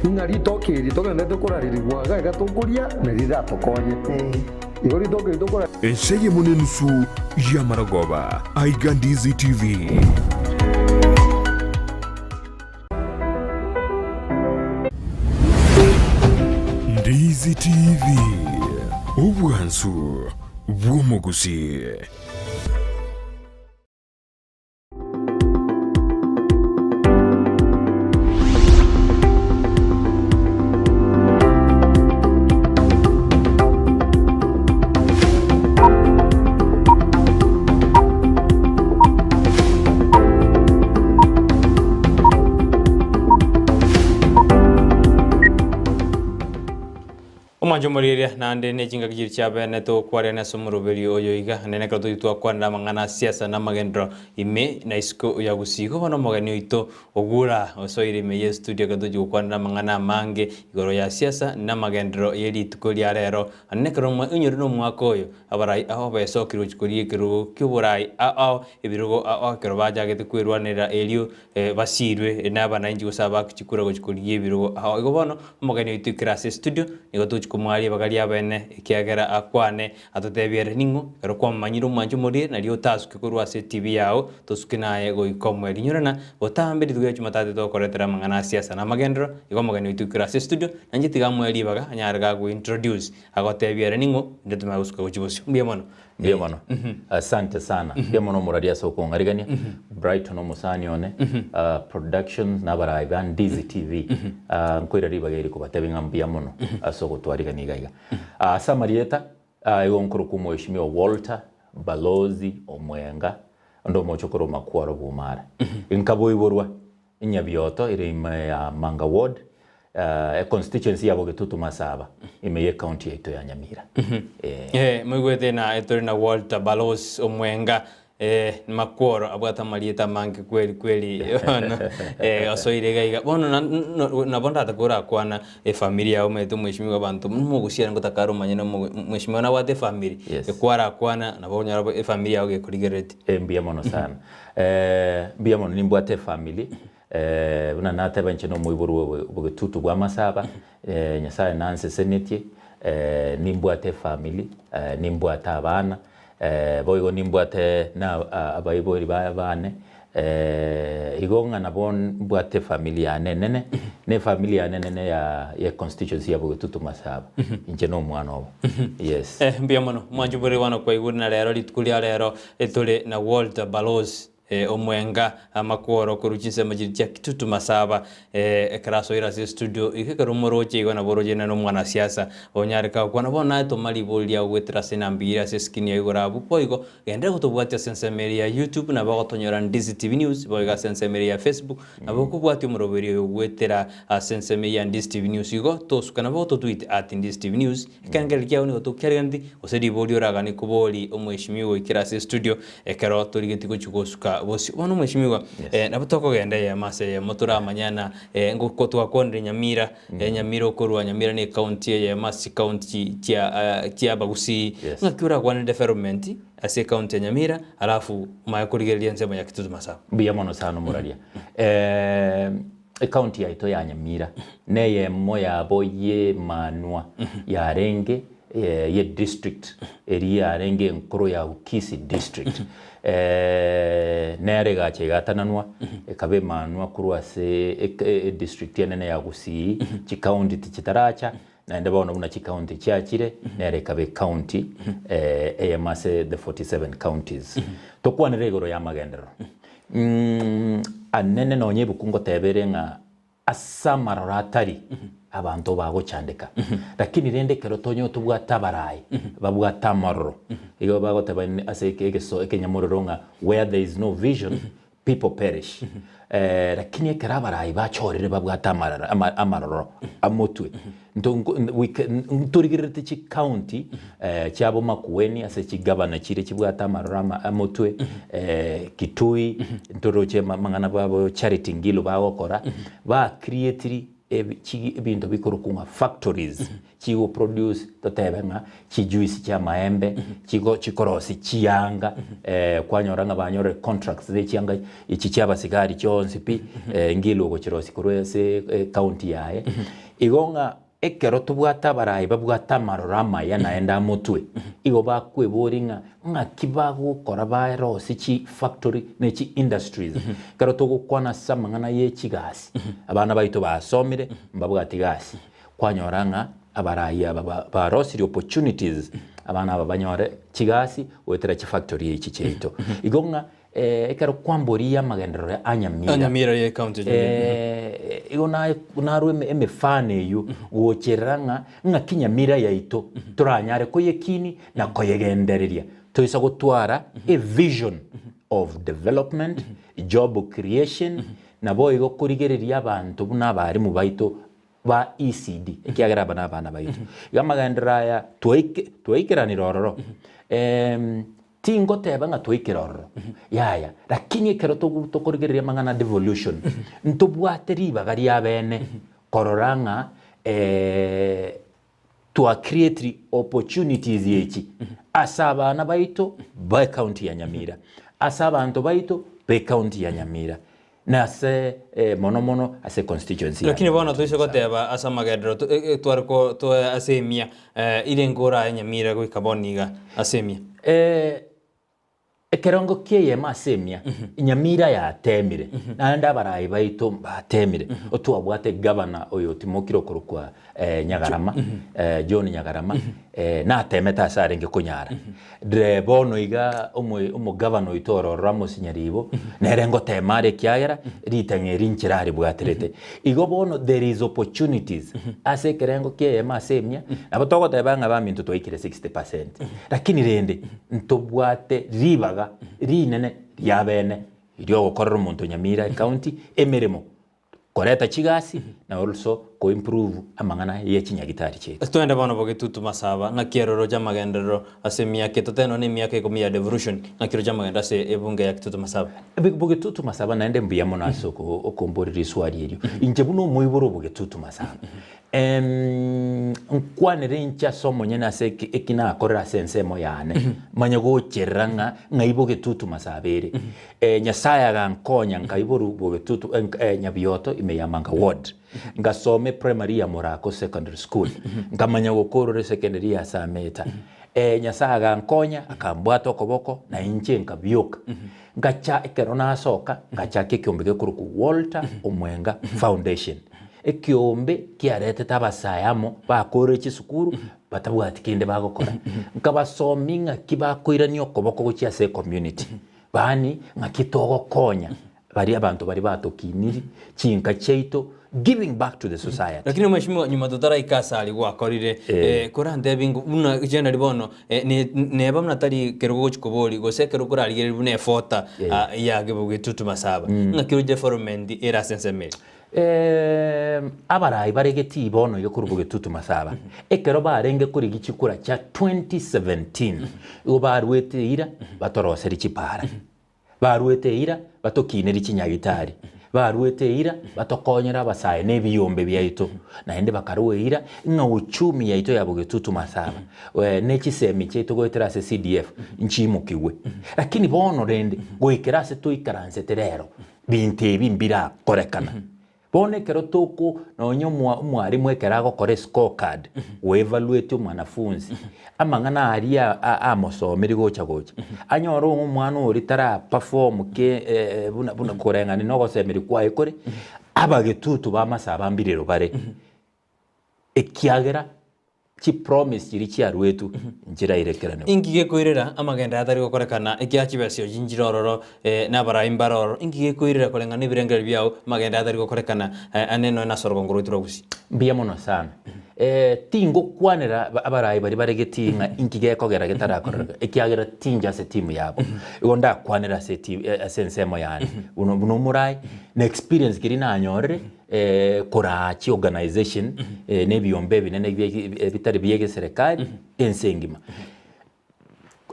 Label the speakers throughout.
Speaker 1: Ng'a ritoke eri togendererete korarerigwa iga iga tokoria, na riratokonye. Igo ritoke eri tokora.
Speaker 2: Ense eyemo nenusu y'amarogoba. Aiga Ndizi TV. Ndizi TV. Obwansu bw'omogusii.
Speaker 3: Omwancho omorieria naende ne chingaki chiria chia bene tokwarerania ase omoroberio oyo iga, naende ekero toria twakwanera amang'ana a siasa na amagenderero ime na isiko ya Gusii. Igo bono omogeni oito Ogura osoire ime ye studio ekero tochia gokwanera amang'ana amange igoro ya siasa na amagenderero ye rituko ria rero. Naende ekero onyore nomwaka oyo abarai ao besokire gochia koria ekerogo kioborai ao ao ebirogo ao ao ekero bachagete kwerwanerera erio basirwe nabananchi gose abaaki chikura gochia korigia ebirogo ao. Igo bono omogeni oito ekero ase estudio nigo togochia komoa ribaga riabene ekiagera akwane atotebie ere ning'o ekero kwamomanyire omwanche omorie nario otasuke korwa ase etibi yao tosuke naye goika omoerio. Inyora na botambe rituko ria Jumatatu togokoretera amang'ana a siasa na amagenderero igo omogeni oito ekero ase estudio nainche tiga amoe ribaga anyare gagointroduce agotebie ere ning'o inde tomanye gosuka gochia bosio. Mbuya mono.
Speaker 4: Mbuya mono. Asante sana. Mbuya mono omorari ase okong'arigania. Brighton omosani one, productions na abarai ba Ndizi TV. Nkoira ribaga eri kobatebia ng'a mbuya mono ase ogotwarigania iga iga. Ase amarieta, igo nkorokwa Omweshimiwa Walter Balozi Omwenga, onde omochokoro o Makworo Bumara. Nkaboiborwa Nyabioto ere ime ya Manga Ward, econstituency ya Bogetutu Masaba, ime ye county yaito ya Nyamira.
Speaker 3: Eh, moigwete na etore na Walter Balozi Omwenga eh, Makworo abwate amarieta amange kweli kweli bono eh, osoire iga iga bono na- no- nabo ndatake orakwana efamiri yao omanyete omweshimiwa abanto mogosia ngotaka are omanye na omo mweshimiwa nabwate efamiri
Speaker 4: Yes.
Speaker 3: ekwarakwana nabo okonyora efamiri yao gekorigereretie.
Speaker 4: Eh, mbuya mono sana. Mbuya mono nimbwate efamiri, buna nateba inche nomoiborwa obo bogetutu bwa amasaba, Nyasaye nansesenetie, nimbwate efamiri, nimbwate abana, boigo nimbwate na abaibori bane, igo ng'a nabo mbwate efamiri yane enene, na efamiri yane enene ya ya econstituency ya bogetutu masaba, inche na omwana obo, yes.
Speaker 3: Mbuya mono mwanche bore bono kwaigure na rero rituko ria rero Tore na Walter Balozi Omwenga Amakworo korwa chinsemo chiria chia Kitutu Masaba ekero asoire ase estudio iga ekero omoroche igo nabo oroche nere omwanasiasa onyare kagokwana bono naye toma ribori riago goetera ase enamba eye ere ase eskrini ya igoro abwo boigo genderera gotobwatia ase ensemo ere ya YouTube nabo ogotonyora Ndizi TV News boigo ase ensemo ere ya Facebook nabo okobwatia omoroberi oyo goetera ase ensemo eye ya Ndizi TV News igo tosuka nabo ototweet at Ndizi TV News Ekerengererio kiao nigo tokiariganeti, gose riborio oraganie koboria omweshimiwa goikera ase estudio ekero torigetie gochia gosuka bosio. Bono omweshimiwa,
Speaker 4: Yes.
Speaker 3: nabo tokogenda eyemo ase eyemo toramanyana ngoko twakwanire Nyamira, Nyamira okorwa Nyamira ne ecounty eyemo ase chicounty chi chia chia abagusii.
Speaker 4: Yes.
Speaker 3: Ng'aki orakwane development ase ecounty ya Nyamira alafu omanye korigereria ensemo ya Kitutu Masaba.
Speaker 4: Mbuya mono sana omoraria. Ecounty yaito ya Nyamira neyemo yabo y'emanwa yarenge ye district eria yarenge enkoro ya Kisii district. Nere egacha egatananwa ekaba emanwa korwa ase edistrict enene ya Gusii, chicounty tichitaracha naende bono buna chicounty chiachire nere ekaba ecounty eyemo ase the 47 counties. Tokwanere igoro y'amagenderero. Anene nonya ebuku ngoteba ere ng'a ase amaroro atari abanto bagochandeka, lakini rende ekero tonye tobwate abarai babwate amaroro, igo bagoteba ase egeso ekenyamorero ng'a where there is no vision people perish. Lakini ekero abarai bachorire babwate amarara amaroro amotwe Ntorigererete chicounty chiabo Makueni ase chigavana chire chibwate amaroro ama amotwe Kitui ntoroche amang'ana babo Charity Ngilu bagokora ba creatiri. ebi chi ebinto bikorokwa ng'a factories chigo produce totebe ng'a chijuice chia amaembe, chigo chikorosia chianga kwanyora ng'a banyorire contracts ne chianga echi chia abasigari chionsi pi, ngilwe ogochirosia korwa ase ecounty yaye. Igo ng'a Ekero tobwate abarai babwate amaroro amaya naende amotwe, igo bakweboria ng'a ng'aki bagokora barosie chi factory ne chi industries. Ekero togokwana ase amang'ana ye chigasi, abana baito basomire mbabwati gasi, kwanyora ng'a abarai aba ba barosirie opportunities abana aba banyore chigasi goetera chifactory echi chiaito. Igo ng'a Ekero kwamboria amagenderero a Nyamira,
Speaker 3: A Nyamira ye county ya Nyamira.
Speaker 4: Igo narwe emefano eyio gocherera ng'a ng'aki Nyamira yaito toranyare koyekini na koyegendereria toisa gotwara a vision of development, job creation, naboigo korigereria abanto buna abarimu baito ba ECD, ekiagera aba nabana baito. Iga amagenderero aya twaike twaikeranire ororo, tingoteba ng'a twaikire ororo, yaya, lakini ekero togo tokorigereria amang'ana a devolution, ntobwate ribaga ria bene korora ng'a twa creatiri opportunities echi ase abana baito ba ecounty ya Nyamira, ase abanto baito ba ecounty ya Nyamira. Nase mono mono ase constituency
Speaker 3: Lakini
Speaker 4: yane
Speaker 3: bono toise goteba ase amagenderero to- e- e- tware ko toe ase emia ire nkoraye Nyamira goika bono iga ase emia.
Speaker 4: Ekerongo ki'eyemo ase emia, Nyamira yateemire, naende abarai baito bateemire. Otwabwate gavana oyo otimokire okorokwa Nyagarama, John Nyagarama, nateemete ase arenge konyara. Re bono iga omo omogavana oito oro ororo Amos Nyaribo, nere ngoteema are ekiagera ritang'a eri nchera aribwaterete. Igo bono there is opportunities ase ekerengo ki'eyemo ase emia, nabo togoteba ng'a baminto twaikire 60%, lakini rende ntobwate ribaga rinene riabene riogokorera omonto Nyamira ecounty emeremo koreta chigasi na also ko improve amang'ana ye chinyagitari chiaito.
Speaker 3: Twende bono bogetutu masaba, ng'aki eroroche amagenderero ase emiaka etato eno na emiaka ikomi ya devolution, ng'aki eroche amagenderero ase ebunge ya Kitutu Masaba.
Speaker 4: Bogetutu Masaba naende mbuya mono ase okomboria riswali erio. Inche buna omoibori o Bogetutu Masaba, nkwanere inche ase omonyene ase eki nakorire ase ensemo yane, manye gocherera ng'a ng'ai Bogetutu Masaba ere. Nyasae agankonya nkaiborwa bogetutu Nyabioto ime ya Manga Ward. Ngasoma eprimary ya Murako Secondary School. Nkamanya gokorora esecondary ya Sameta. Nyasae agankonya akambwata okoboko na inche nkabioka. Ngacha ekero nasoka ngachaka ekiombe gekorokwa Walter Omwenga Foundation. Ekiombe kiaretete abasae amo bakorire chisukuru batabwati kende bagokora. Nkabasomia ng'aki bakoirania okoboko gochia ase ecommunity. Baani, ng'aki togokonya baria abanto baria batokiniri chinka chiaito, giving back to the society.
Speaker 3: Lakini mheshimiwa nyuma totaraika ase aria gwakorire eh, korantebi ng'o buna generally bono eh, ne- neba buna tari ekero ogochi koboria gose ekero korarigereria buna efota ah, ya Getutu Masaba, ng'aki oroche development ere ase ensemo eye?
Speaker 4: Abarai bare getii bono iga korwa Bogetutu Masaba, ekero barenge korigia chikura chia 2017, igo baruete eira batoroserie chipara, baruete eira batokinerie chinyagitari, baruete eira batokonyere abasae na ebiyombe biaito, naende bakarua eira ng'a uchumi yaito ya Bogetutu Masaba ne chisemi chiaito goetera ase CDF nchiimokigwe. Lakini bono rende goikera ase toikaransete rero, Binto ebi mbirakorekana. Bono ekero toko nonya omwa omwalimu ekero agokora escorecard, goevaluate omwanafunzi, amang'ana aria a- amosomerie gocha gocha, anyore ng'a omwana oria tara perform ke buna buna koreng'ania na ogosemeria kwaye kore, abagetutu b'amasabo mbirero bare, ekiagera Chipromise chiria chiaruetwe nchirairekeranigwe.
Speaker 3: Inki gekoirera amagenderero atari gokorekana ekiagera chibesa echi nchire ororo, na abarai mbare ororo? Inki gekoirera koreng'ana nebirengererio biao amagenderero atari gokorekana ane nonya nase orogongo rwaito rwa Gusii?
Speaker 4: Mbuya mono sana. Tingokwanera abarai baria bare getii ng'a inki gekogera getarakorereka ekiagera tinche ase team yabo. Igo ndakwanere ase eti ase ensemo yane buna buna omorai na experience keria nanyorire koraa chiorganisation na ebiombe ebinene bitari bia egeserekari ense engima.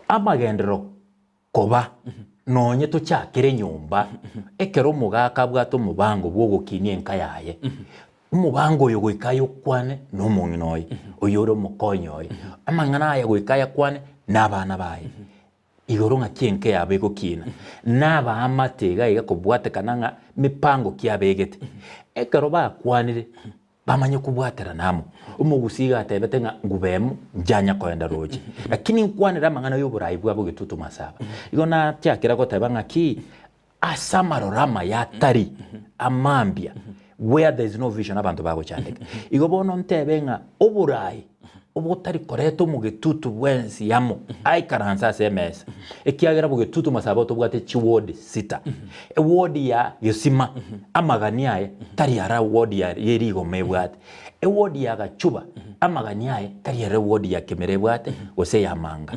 Speaker 4: Amagenderero koba nonye tochakere nyomba ekero omogaka abwate omobango bwa ogokinia enka yaye. Omobango oyo goika ayokwane nomong'ina oye, oyore omokonyi oye. Amang'ana aya goika ayakwane nabana baye. Igoro ng'aki enka yabo egokina, na abaamate iga iga kobwatekana ng'a mipango ki abegete. Ekero bakwanire, bamanye kobwaterana amo. Omogusii iga atebete ng'a nguba emo njanya koenda roche. Lakini nkwanere amang'ana y'oborai bwabo getutu masaba. Igo nachakera goteba ng'aki, ase amaroro amaya atari amambia, where there is no vision abanto bagochandeka. Igo bono ntebe ng'a oborai obotari koreta omogetutu bwensi amo aikaranse ase emesa, ekiagera bogetutu masaba tobwate chiward sita. Eward ya Gesima amagani aye tari ara ward ya ye Rigoma ebwate, eward ya Gachuba amagani aye tari ara eward ya Kemera ebwate gose eya Manga.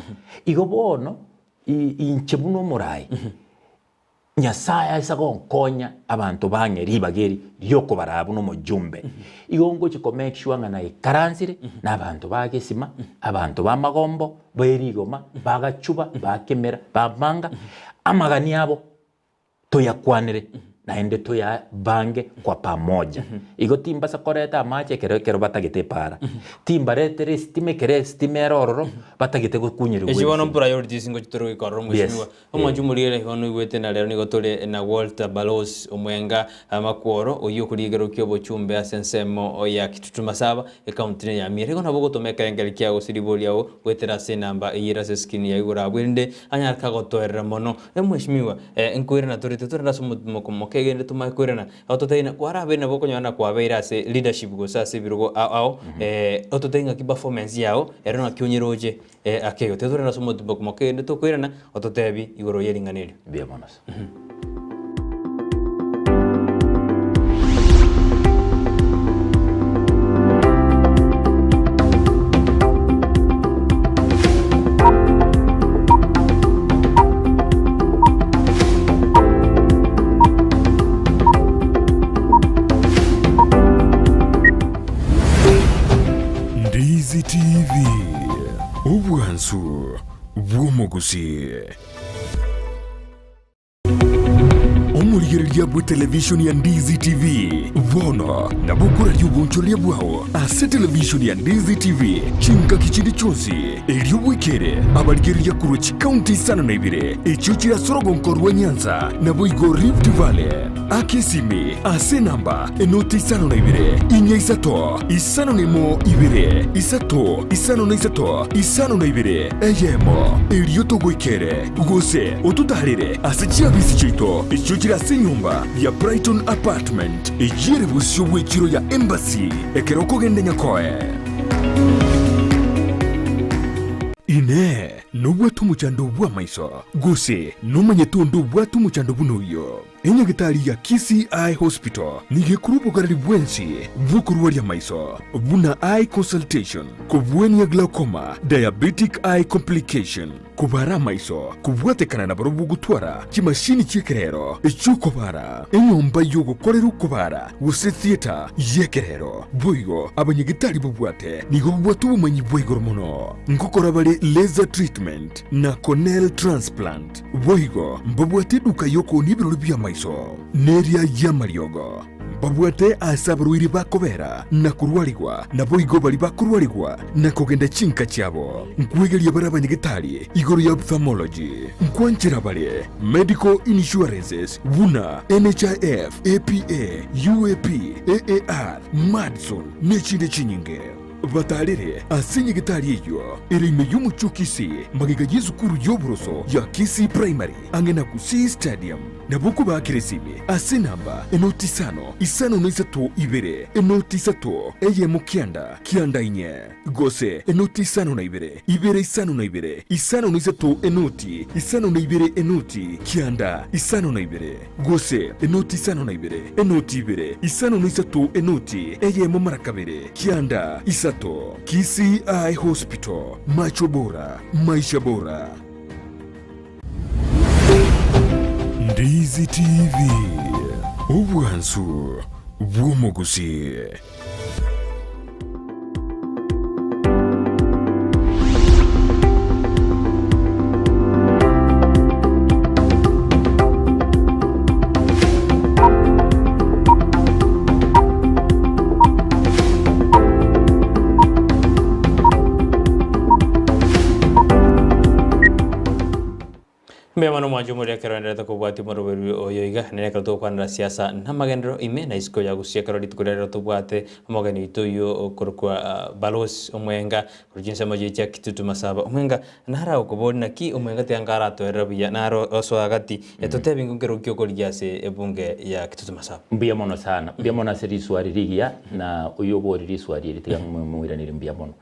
Speaker 4: Igo bono inche buna omorai Nyasae aise gonkonya abanto bang'e ribaga eri riokobaraa buna omojumbe, igo ngochia ko make sure ng'a naikaransire na abanto ba Gesima, abanto ba Magombo, ba Erigoma, ba Gachuba, ba Kemera, ba Manga, amagani abo toyakwanere naende toyabange kwa pamoja. Igo timbasa koreta amache ekero ekero batagete epaara, timbaretere esitima ekero esitima ere ororo batagete gokunyerigwa
Speaker 3: Echi bono
Speaker 4: ebisima.
Speaker 3: priorities ngochi tore goikorora
Speaker 4: Yes.
Speaker 3: omweshimiwa. Omwanchi omoriere igo noigwete na rero nigo tore na Walter Balozi Omwenga Makworo oyio okorigereria kiobochumbe ase ensemo ya Kitutu Masaba ecounty ne ya Nyamira. Igo nabo ogotoma ekerengerio kiago gose ribori riago goetera ase enamba eyio ere ase escreen ya igoro abwo erinde anyare kagotoerera mono. Omweshimiwa nkoirana tore titorenda ase omotimoko moke egende tomanye koirana ototebie ng'a kwarabeire nabo okonyora na kwabeire ase leadership gose ase ebirogo ao ao ototebie ng'aki performance yago ero naki onyeroche Ake igo, tiga torende ase omotimoko moke erinde tokoirana, ototebi igoro ye ring'ana erio.
Speaker 4: Mbuya mono ase.
Speaker 2: Ndizi TV. Obwansu bw'omogusii. Omorigereria bw'etelevishoni ya Ndizi TV bono nabo okoraria obonchoreria bwao ase televishoni ya Ndizi TV chingaki chinde chionsi erio bwekere abarigereria korwa chikaunti isano na ibere echio chire ase orogonko rwa Nyanza naboigo Rift Valley. Aka esimi ase enamba enoti isano na ibere, inya isato, isano na emo ibere, isato, isano na isato, isano na ibere, eyemo, erio togoikere, gose ototaarere ase chiabisi chiaito echio chire ase enyomba ya Brighton Apartment, eyio ere bosio bw'echiro ya Embassy, ekero okogenda Nyakoe. Inee! Nobwate omochando bw'amaiso, gose nomanyete onde obwate omochando buna oyio? Enyagitari ya Kisii Eye Hospital nigo ekorwa obogareri bwensi bw'okorwaria amaiso, buna eye consultation, kobwania glaucoma, diabetic eye complication, kobara amaiso, kobwatekana na barobwo gotwara chimashini chi'ekerero echi'okobara, enyomba y'ogokorera okobara gose theatre y'ekerero. Boigo abanyagitari babwate nigo babwate obomanyi bwa igoro mono ngokora bare laser treatment na corneal transplant. Boigo mbabwate eduka y'okoonia ebirori bi'amaiso, na eria y'amariogo. Mbabwate aase abarwaire bakobera na korwarigwa, naboigo baria bakorwarigwa na kogenda chinka chiabo. Nkwegeria bare abanyagetari igoro ya ophthalmology. Nkwanchera bare medical insurances buna NHIF, APA, UAP, AAR, Madison, nechinde chinyinge. Batarere ase nyagetari eyio ere ime y'omochie o Kisii, magega y'esukuru y'oboroso ya Kisii Primary, ang'e na Gusii Stadium. Nabo okobaakera esimi ase enamba enoti isano, isano na isato ibere, enoti isato, eyemo kianda, kianda inye, gose enoti isano na ibere, ibere isano na ibere, isano na isato enoti, isano na ibere enoti, kianda, isano na ibere. Gose enoti isano na ibere, enoti ibere, isano na isato enoti eyemo mara kabere, kianda isato. Kisii Eye Hospital, macho bora, maisha bora. Ndizi TV, obwansu bw'omogusii.
Speaker 3: Mbuya mono mwanche omoria ekero oenderete kobwatia omoroberio oyo iga, nere ekero togokwanera siasa namagenderero ime na isiko ya gusii ekero rituko riarero tobwate omogeni oito oyio okorokwa Balozi Omwenga korwa chinsemo chiria chia Kitutu Masaba. Omwenga naro agokoboria naki Omwenga tiga aratoerera buya naro osoa gati totebi ng'o nkero ki okorigia ase ebunge ya Kitutu Masaba.
Speaker 4: Mbuya mono sana, mbuya mono ase riswari rigiya na oyio obori riswari eri tiga moiranerie mbuya mono.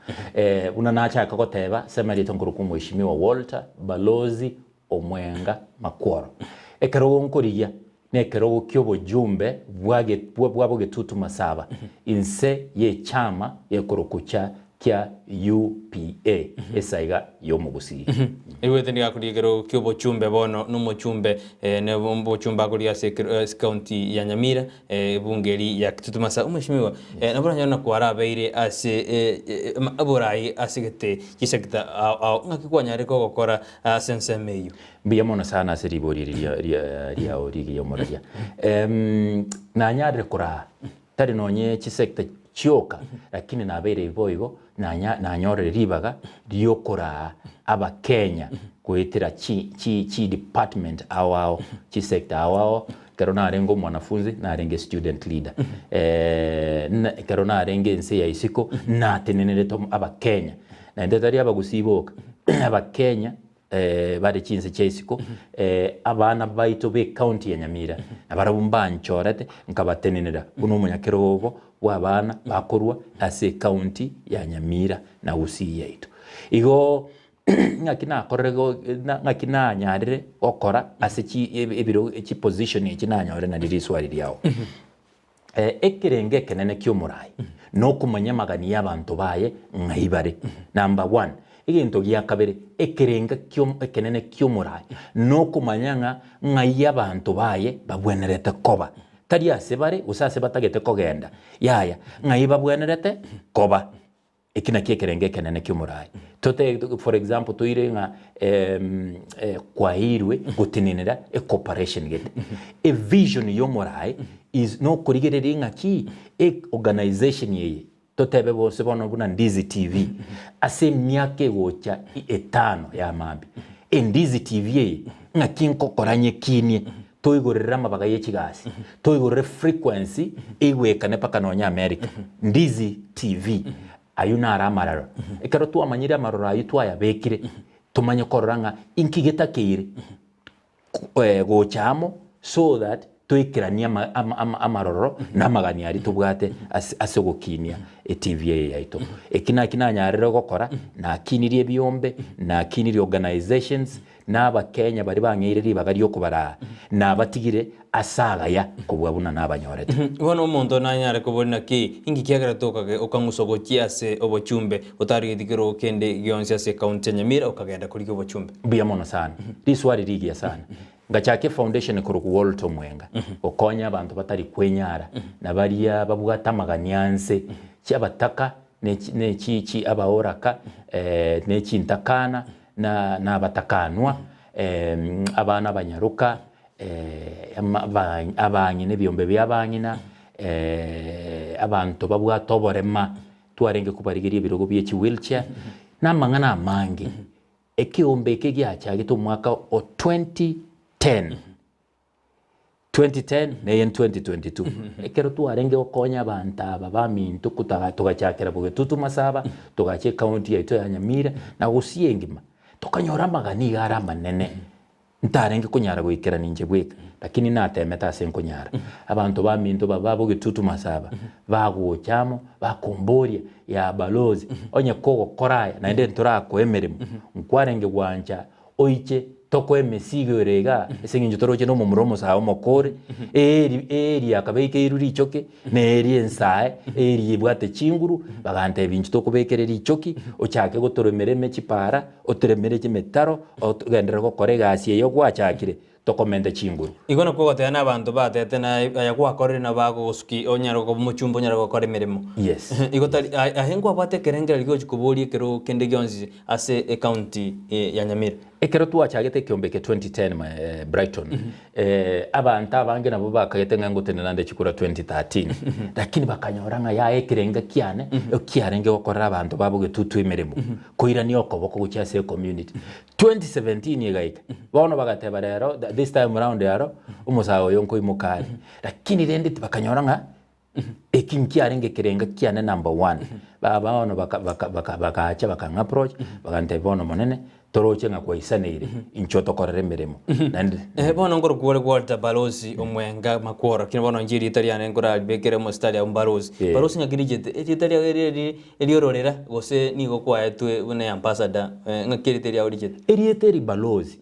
Speaker 4: Buna nachaka goteba, sema erieta nkorokwa Omweshimiwa Walter Balozi Omwenga Makworo. Ekerogo nkorigia nekerogo ki'obojumbe bwa bogetutu masaba inse y'echama gekorokwa kia UPA esaiga y'omogusii.
Speaker 3: Igwete nigo akorigia ekerogo ki'obochumbe bono nomochumbe ne obochumbe akorigia ase county ya Nyamira ebunge eri ya Kitutu Masaba. Omweshimiwa nabo oranyore na kwarabeire ase oborai ase gete chisector ao ao ng'aki kwanyarire kogokora ase ensemo eyio?
Speaker 4: Mbuya mono sana ase ribori eri riao rigiya omoraria. Nanyarire koraa tari nonye chisector chioka lakini nabeire boigo nanyorire ribaga riokoraa abakenya goetera chi chi chi department ao ao chisector ao ao ekero narenge omwanafunzi narenge student leader ekero narenge ense ya isiko natenenerete abakenya naende tari abagusii boka abakenya bare chinse chia isiko, abana baito b'ecounty ya Nyamira nabarabwo mbanchorete nkabatenenera buna omonyakerogo obo bw'abana bakorwa ase ecounty ya Nyamira na Gusii yaito. Igo ng'aki nakorire ng'aki nanyarire gokora ase chi ebiro chiposition echi nanyore nario riswari riao. Ekerengo ekenene ki'omorai nokomanya amagani y'abanto baye ng'ai bare. Number one, egento gia kabere, ekerengo ekenene ki'omorai nokomanya ng'a ng'ai abanto baye babwenerete koba. Tari ase bare gose ase batagete kogenda, yaya, ng'ai babwenerete koba. Eki nakio ekerengo ekenene ki'omorai. Tote for example toire ng'a kwaeirwe gotenenera ecorporation gete. Evision y'omorai is nokorigereria ng'aki e organization eye totebe gose bono buna Ndizi TV ase emiaka egocha etano ya mambia, Endizi TV eye ng'aki nkokora nyekinie toigorere amabaga ye chigasi, toigorere frequency eigwekane mpaka nonya America. Ndizi TV, ayio naro amararo. Ekero twamanyire amaroro ayio twayabekire, tomanye korora ng'a inki getakeire gocha amo so that toikeranie amaroro na amagani aria tobwate ase ogokinia etv eye yaito. Eki naki nanyarire gokora, nakinirie ebiombe, nakinirie organisations, Na Abakenya baria bang'eire ribaga ri'okobaraa, nabatigire ase agaya kobua buna nabanyorete.
Speaker 3: Bono omonto nanyare koboria naki, inki kiagerete okage okang'uswa gochia ase obochumbe, otarigeti kerogo kende gionsi ase ekaunti ya Nyamira okagenda korigia obochumbe?
Speaker 4: Mbuya mono sana. Riswari rigiya sana. Ngachaka efoundation korokwa Walter Omwenga, gokonya abanto batari kwenyara na baria babwate amagani anse, chiabataka ne ne chi chi abaoraka ne chintakana na nabatakanwa, abana abanyaroka, abang'ina ebiombe bia abang'ina, abanto babwate oborema, twarenge kobarigeria ebirogo bie chiwheelchair, na amang'ana amange. Ekeombe eke giachagete omwaka o 2010. 2010 neye 2022 ekero twarenge gokonya abanto aba baminto kotaga togachakera bogetutu masaba togacha ecounty yaito ya Nyamira na gusii engima tokanyora amagani iga are amanene ntarenge konyara goikerania inche bweka lakini natemete ase nkonyara abanto baminto ba ba bogetutu masaba bagocha amo bakomboria ya balozi onye kogokora aya naende ntorakoe emeremo nkwarenge gwancha Oiche tokoe emesigo ere igaa, ase eng'encho toroche nomomura omosae omokore, eeri eeri akabeika eiru richoki, na eeri ensae, eeri ebwate chinguru, bagantebia inche tokobekere richoki, ochake gotoremera ime chipaara, otoremere chimetaro, ogenderere gokora egasi eye gwachakire. Tokomente chinguru.
Speaker 3: Igo nakwo ogoteba na abanto batete na aya gwakorire nabo bagogosuki onyare koba omochumba onyare gokora emeremo.
Speaker 4: Yes.
Speaker 3: Igo tari aye nkwabwate ekerengererio giochi koboria ekero kende gionsi ase ecounty ya Nyamira.
Speaker 4: Ekero twachagete ekiombe eke 2010 my Brighton, abanto abange nabo bakagete ng'a ngotenena nde chikura 2013, lakini bakanyora ng'a yaya ekerenga kiane ekiarenge gokorera abanto babo getutu emeremo, koirania okoboko gochia ase ecommunity. 2017 egaika, bono bagateba rero this time round aro, omosae oyo nkoimoka are. Lakini rende tibakanyora ng'a eki nkiarenge ekerenga kiane number one. Ba bono baka baka baka bagacha bakang'a approach, bagantebia bono monene, toroche ng'a kwaisaneire, inchuo tokorere emeremo. Naende
Speaker 3: Eh, bono nkorokwa ore Walter Balozi Omwenga Makworo, lakini bono inche erieta riane nkoraribekere omositari abwo Balozi.
Speaker 4: Eh.
Speaker 3: Balozi ng'aki richete? Erieta riago eri eri eriororera gose nigo kwaetwe buna ambassador, ng'aki erieta riago richete?
Speaker 4: Erieta eri Balozi,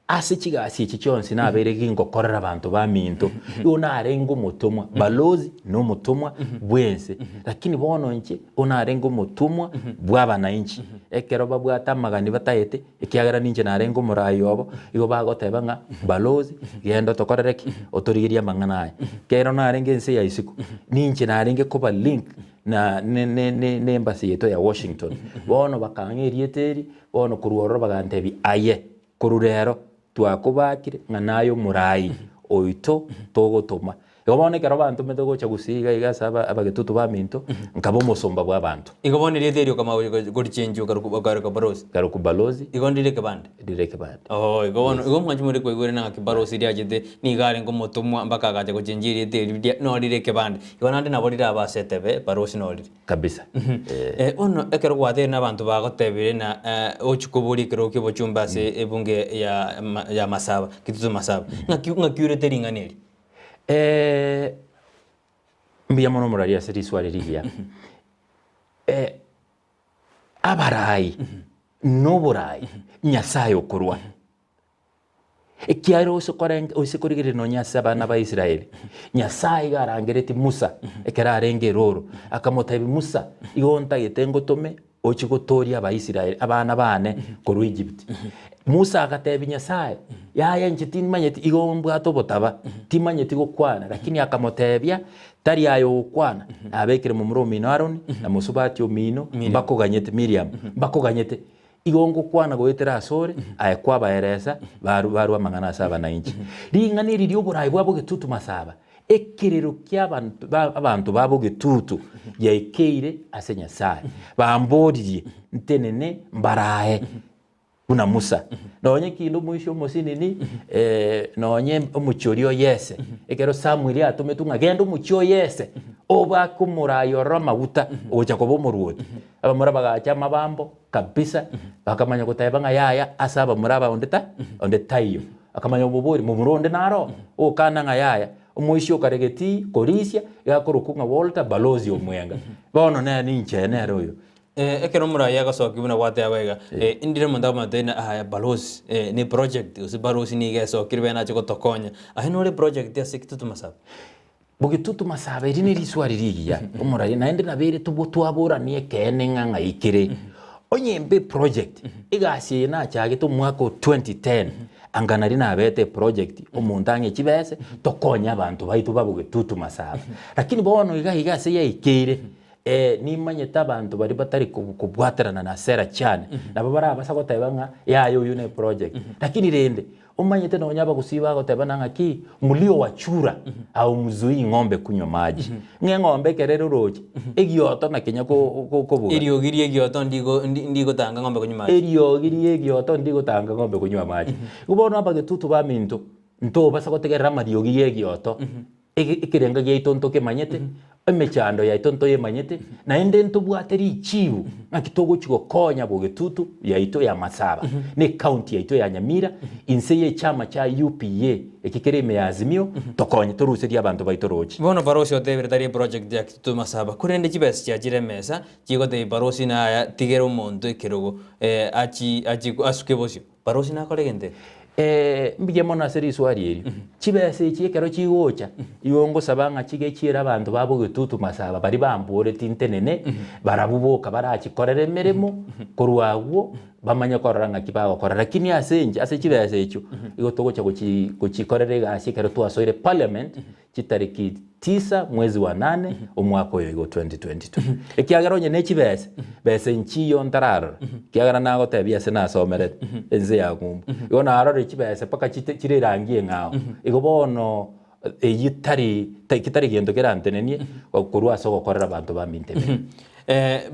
Speaker 4: ase chigasi echi chionsi nabeire gingokorera abanto baminto, igo narenge omotomwa, balozi na omotomwa bw'ense, lakini bono inche igo narenge omotomwa bw'abanainchi. Ekero babwate amagani bataete, ekiagera ninche narenge omorai obo, igo bagoteba ng'a balozi genda otokorere ki? Otorigerie amang'ana aya. Ekero narenge ense ya isiko, ninche narenge koba link na ne ne ne ne embassy yaito ya Washington. Bono bakang'a erieta eri, bono korwa ororo bagantebia aye, korwa rero twakobakire ng'a naye omorai oito togotoma. Igo bono ekero bantomete gocha gusii iga iga ase aba abagetutu baminto, nkaba omosomba bw'abanto.
Speaker 3: Igo bono erieta erio okama korichenchia okaroka balozi.
Speaker 4: Nkaroka balozi.
Speaker 3: Igo ndire ekebande.
Speaker 4: Rire ekebande.
Speaker 3: Oo, igo bono, igo mwanche more koigwera ng'aki balozi riachete, nigo arenge omotomwa mpaka agacha gochenchia erieta erio ria norire ekebande. Igo naende nabo rirabe ase etebe, balozi norire.
Speaker 4: Kabisa.
Speaker 3: Eh. Bono ekero gwateire na abanto bagotebire na ochia koboria ekerogo kia obochumbe ase ebunge ya ya Masaba, Kitutu Masaba, ng'aki ng'aki oirete ring'ana eri?
Speaker 4: Mbuya mono omorari ase riswari rigiya. Abarai na oborai Nyasaye okorwa. Ekiagera ose korenge ose korigereria nonya ase abana ba Israeli, Nyasaye iga arangeretie Musa ekero arenge eroro, akamotebia Musa, igo ntagete ngotome ochie gotooria Abaisraeli, abana baane korwa Egypt. Musa agatebia Nyasaye, yaya inche timanyeti, igo mbwate obotaba, timanyeti gokwana, lakini akamotebia, tari aye ogokwana, nabekire momura omino Aroni, na mosubati omino, mbakoganyete, Miriam, mbakoganyete. Igo ngokwana goetera asore, aye kwabaeresa, barwa barwa amang'ana ase abanainchi. Ring'ana eri ri'oboraai bwa bogetutu masaba, ekerero ki'abanto ba abanto ba bogetutu giaikeire ase Nyasae. Bamboririe ntenene mbaraae buna Musa. Nonye kinde omoisia omosinini, nonye omochie oria o Yese, ekero Samueli atometwe ng'a genda omochie o Yese, obake omoraai ororo amaguta ogocha koba omorwoti. Abamura bagacha amabambo kabisa, bakamanya goteba ng'a yaya ase abamura aba onde ta onde taiyo. Akamanya omoboria, momura onde naro? Ogokana ng'a yaya, omoisia okare getii korisia, iga akorokwa ng'a Walter Balozi Omwenga. Bono nere ninche nere oyo.
Speaker 3: Ekero omoraia agosokia buna gwateba iga, indire omonto akomotebia ng'a aya balozi, ne project gose balozi nigo esokire bene ache gotokonya. Aye nore project ase Kitutu Masaba?
Speaker 4: Bogetutu masaba eri neriswari rigiya omoraia naende nabere tobwo twaboranie ekeene ng'a ng'ai kere. Onye mbe eproject, egasi eye nachagete omwaka o 2010 anga nari nabete eproject omonto ang'e chibese tokonye abanto baito ba bogetutu masaba. Lakini bono iga iga ase yaikeire nimanyete abanto baria batari kobwaterana na sera chiane nabo barabasa goteba ng'a yaya oyio ne project. Lakini rende Omanyete nonya abagusii bagotebana ng'aki, Mlio wa chura haumzuii ng'ombe kunywa maji. Ng'a eng'ombe ekero ere roche, egioto nakenya kobuga.
Speaker 3: Eriogi ri'egioto ndigotanga ng'ombe konywa mache.
Speaker 4: Eriogi ri'egioto ndigotanga ng'ombe konywa amache. Igo bono abagetutu baminto, ntobasa gotegerera amariogi y'egioto. Ekerengo giaito ntokemanyete, emechando yaito ntoyemanyete, naende ntobwate richibu ng'aki togochi gokonya bogetutu yaito ya Masaba na ecounty yaito ya Nyamira inse ye echama chia UPA eki kere ime ya Azimio tokonye toruserie abanto baito roche.
Speaker 3: Bono Barosi otebire tari eproject ya Kitutu Masaba korende chibesa chiachire emesa chigotebia Barosi naya tigera omonto ekerogo achi achi asuke bosio. Barosi nakore gento eke.
Speaker 4: Mbuya mono ase riswari erio. Chibesa echi ekero chigocha, igo ngosaba ng'a chigechiere abanto ba bogetutu masaba baria bamboreti ntenene, barabwo boka barachikorere emeremo, korwa agwo. bamanye korora ng'aki bagokora. Lakini ase inche, ase chibesa echio, igo togocha gochi gochikorera egasi ekero twasoire parliament chitariki tisa mwezi wa nane omwaka oyo igo 2022. Ekiagera onye ne chibesa, besa nchiyo ntararora, ekiagera nagotebia ase nasomerete ense ya ng'umbu. Igo narorire chibesa mpaka chite chire erangi eng'ao. Igo bono eyio tari eki tari gento kerantenenie korwa ase ogokorera abanto baminto emeremo.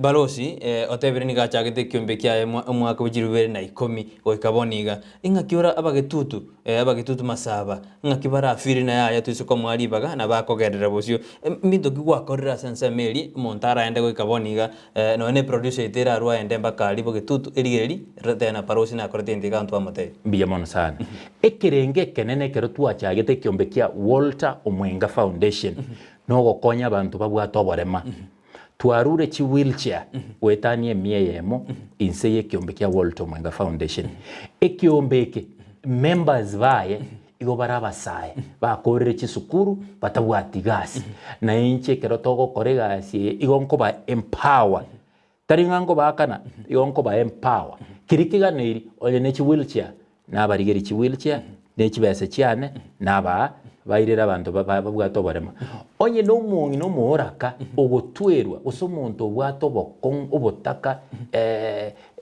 Speaker 3: Balosi otebire nigo achagete ekiombe kiaye omwaka bwe chilifu ibere na ikomi goika bono iga. Ing'aki ore abagetutu, abagetutu masaba, ng'aki barafire na yaya toise komoa ribaga na bakogenderera bosio. Mbinto ki gwakorire ase ensemo eria omonto araende goika bono iga nonya ne producer yaito erarwe aende mpaka aria bogetutu erigereria tena balosi nakorete egento eke twamotebia.
Speaker 4: Mbuya mono sana. Ekerengo ekenene ekero twachagete ekiombe kia Walter Omwenga Foundation nogokonya abanto babwate oborema. Twarure chi wheelchair goetania emia eyemo inse y'ekiombe kia Walter Omwenga Foundation. Ekiombe eke members baye igo bare abasae bakorire chisukuru batabwati gasi. Na inche ekero togokora egasi eye igo nkoba empower tari ng'a nkobaakana igo nkoba empower. Keria keganeiri onye ne chi wheelchair Nabarigerie chiwheelchair, ne chibesa chiane, nabaa, bairere abanto babwate oborema. Onye nomong'ina omooraka ogotwerwa, gose omonto obwate obokong'u obotaka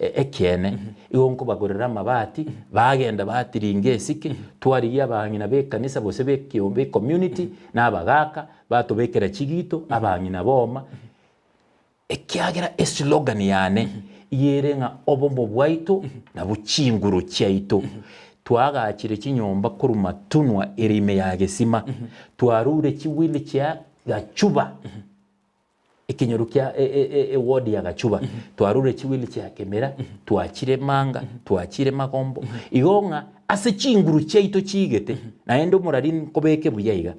Speaker 4: ekiene, igo nkobagorera amabati, bagenda batiringa esike, twarigia abang'ina b'ekanisa gose b'ekiombe ecommunity, na abagaka, batobekera chigito, abang'ina boma. Ekiagera eslogan yane iyere ng'a obomo bwaito nabwo chinguru chiaito. Twaagachire chinyomba korwa matunwa ere ime ya gesima, twarure chiwheel chia Gachuba, ekenyoro kia eward ya Gachuba, twarure chiwheel chia Kemera, twachire Manga, twachire Magombo. Igo ng'a ase chinguru chiaito chiigete, naende omorari nkobeke buya iga,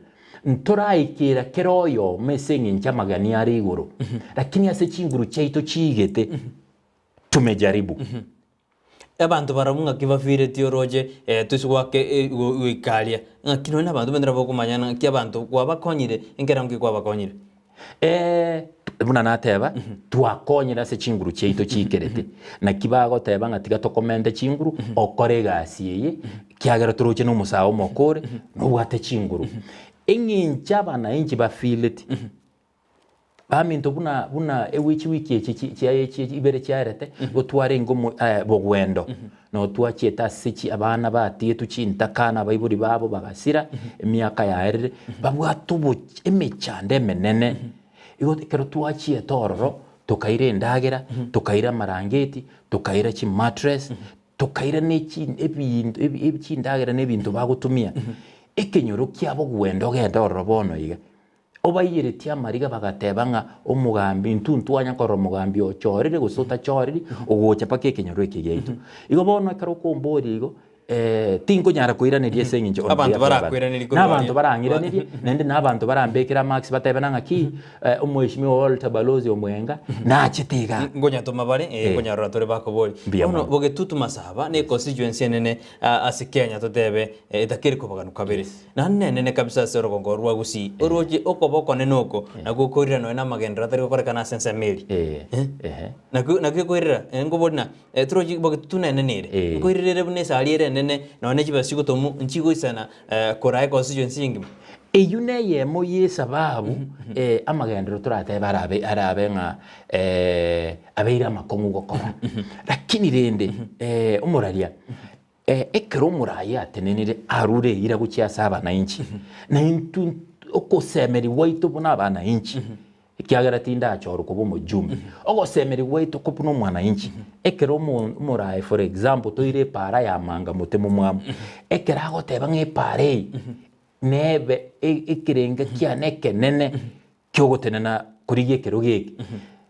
Speaker 4: Ntoraikera kera oyomo ase engencho amagani are igoro, lakini ase chinguru chiaito chiigete tumejaribu.
Speaker 3: Abanto barabwo ng'aki bafiretie oroche toise goaka goika aria, ng'aki nonye nabanto bende nabo okomanya ng'aki abanto kwabakonyire, enkero nki kwabakonyire?
Speaker 4: Buna nateba, twakonyire ase chinguru chiaito chiikerete. Naki bagoteba ng'a tiga tokomente chinguru okore egasi eye, ekiagera toroche na omosae omoke ore, nobwate chinguru. Eng'encho abanainchi bafeeleti, baminto buna buna ewi chiwiki echi chi chiaye echi ibere chiaerete, igo twarenge omo bogwendo, nabo twachiete ase chi abana batigetwe chintakana abaibori babo bagasira, emiaka yaerire, babwate oboch emechando emenene. Igo ekero twachiete ororo, tokaira endagera, tokaira amarangeti, tokaira chimattress, tokaira ne chi ebinto ebi ebi chindagera na ebinto bagotumia, ekenyoro kiabo gwenda ogende ororo bono iga. Obaiyeretie amariga bagateba ng'a omogambi intwe ntwanya korora omogambi ochorire gose otachoriri, ogocha mpaka ekenyoro eke giaito. Igo bono ekero okomboria igo, tinkonyara koiraneria ase eng'encho on
Speaker 3: Abanto
Speaker 4: behalf y'abanto.
Speaker 3: barakoiranerie korwa
Speaker 4: Na abanto
Speaker 3: aria.
Speaker 4: barang'iranerie, naende na abanto barambekere amarks batebe na ng'aki, omweshimiwa Walter Balozi Omwenga nachete igaa.
Speaker 3: Nkonyatoma bare, eh, nkonyarora tore bakoboria.
Speaker 4: Mbuya
Speaker 3: Bono
Speaker 4: mono.
Speaker 3: bogetutu masaba ne constituency enene ase Kenya totebe etakeri kobaganu kabere. Naende nenene kabisa ase orogongo rwa Gusii. Oroche okoba okonene oko nakwo okoirera nonya na amagenderero atari gokorekana ase ensemo eria.
Speaker 4: Ehe.
Speaker 3: Nakio nakio ekoirera, nkobori na torochi bogetutu nenene ere. Nkoirera ere buna esari ere enene nonya ne chibesa chigotomu nchigoisana koraa econstituency engima.
Speaker 4: Eyio neyemo y'esababu amagenderero toratebe arabe arabe ng'a abeire amakong'u gokora. Lakini rende omoraria Ekero omoraai atenenire arure eira gochia ase abanainchi, na intwe okosemeria gwaito buna abanainchi, ekiagera tindachorwa koba omojumbe, ogosemeria gwaito ko buna omwanainchi, ekero omo omoraai for example toire epaara ya manga mote momwamu, ekero agoteba ng'a epaara eye nebe ekerenga kiane ekenene kiogotenena korigia ekerogo eke,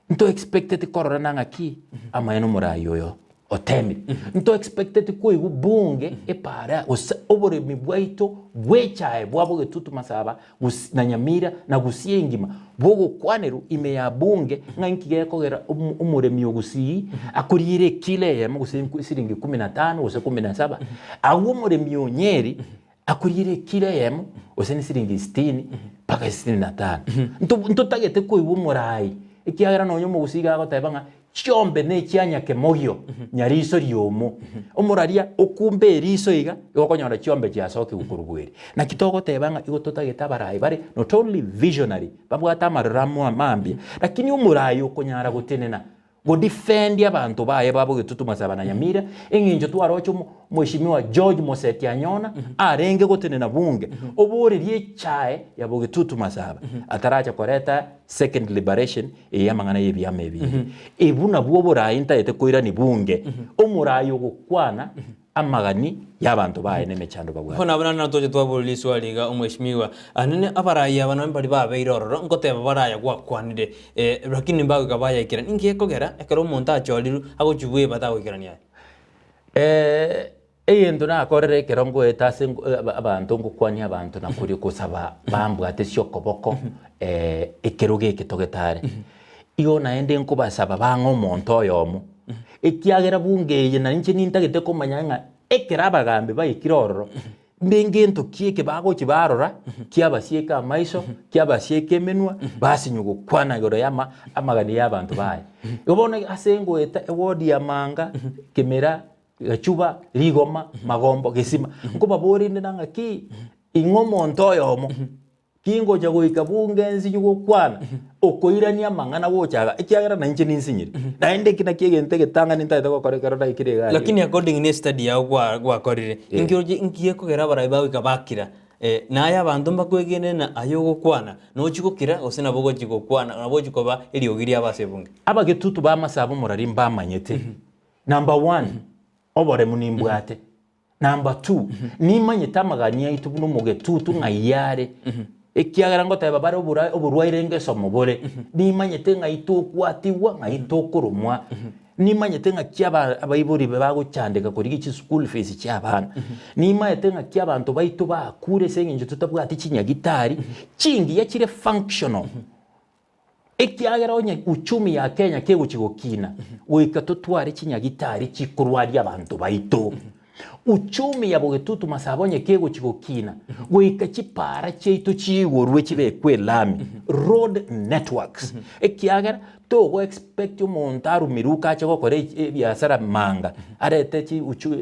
Speaker 4: nto expecteti korora na ng'aki amaene omorai oyo otemire. Nto expecteti koigwa bunge epaara gose oboremi bwaito bw'echae bwa bogetutu masaba gose na Nyamira na Gusii engima bogokwanerwa ime ya bunge ng'a inki gekogera omoremi o Gusii akoriera ekilo eyemo gose siringi kumi na tano gose kumi na saba, agwo omoremi o Nyeri Akoriera ekilo eyemo gose ne siringi sitini mpaka sitini na tano. Nto ntotagete koigwa omorai. Ekiagera nonya omogusii iga agoteba ng'a chiombe ne chia nyakemogio nyariso riomo. Omoraria okumbe eriso iga, igo okonyora chiombe chiasokigwe korwa bweri. Naki togoteba ng'a igo totagete abarai bare not only visionary, babwate amaroro amo mambia, lakini omorai okonyara gotenena Godefend abanto baye ba Bogetutu Masaba na Nyamira, eng'encho twaroche Mheshimiwa George Moseti Anyona arenge gotenena bunge oborerie echae ya Bogetutu Masaba ataracha koreta second liberation eye amang'ana y'ebiama ebinge. Ebu nabwo oboraai ntagete koirani bunge, omoraai ogokwana amagani y'abanto baye na emechando babwate.
Speaker 3: Bono abwo naende natoche twaboria riswali iga, Omweshimiwa, anene abarai aba nonye baria babeire ororo, ngoteba bare aya gwakwanire, eh, lakini mbagoika bayaikera. Ninki gekogera ekero omonto achorirwe agochia bweba tagoikerania aya?
Speaker 4: Egento nakorire ekero ngoeta ase abanto ngokwania abanto na koria kosaba bambwate ase okoboko ekerogo eke togetare. Igo naende nkobasaba bang'e omonto oyomo, ekiagera bunge eye na inche nintagete komanya ng'a ekero abagambi baikire ororo, mbe ngento ki eke bagochia barora, kiabasieka amaiso, kiabasieka emenwa, basinywa gokwana igoro ya ama amagani ya abanto baye. Igo bono ase ngoeta eward ya Manga, Kemera, Gachuba, Rigoma, Magombo, Gesima, nkobaboria inde na ng'aki, ing'o omonto oyomo Tingocha goika bunge ensinyo gokwana, okoirania amang'ana gocha iga, ekiagera nainche ninsinyire. Naende eki nakio egento egetang'ani ntagete gokora ekero naikire iga aria.
Speaker 3: Lakini according ne study yao gwa gwakorire, inki oroche inki gekogera abarai bagoika bakira? Naye abanto mbakwegene na aye ogokwana, nochi gokira gose nabo ogochi gokwana nabo ogochi koba eriogi riabo ase ebunge?
Speaker 4: Abagetutu b'amasabo omorari mbamanyete, number one, oboremu nimbwate. Number two, nimanyete amagani aito buna omogetutu ng'ai are, ekiagera ngoteba bare obora oborwaire ngesomo bore, nimanyete ng'ai tokwatigwa ng'ai tokoromwa, nimanyete ng'aki aba abaibori bagochandeka korigia chischool fees chia abana, nimanyete ng'aki abanto baito bakure ase eng'encho totabwati chinyagitari chingiya chire functional. Ekiagera onye uchumi ya Kenya kegochia gokina, goika totware chinyagitari chikorwaria abanto baito. Uchumi ya Bogetutu Masaba onye kegochia gokina, goika chipara chiaito chiigorwe chibekwe elami, road networks. Ekiagera togo expect omonto arumiruke ache gokora ebiasara manga, arete chi uchu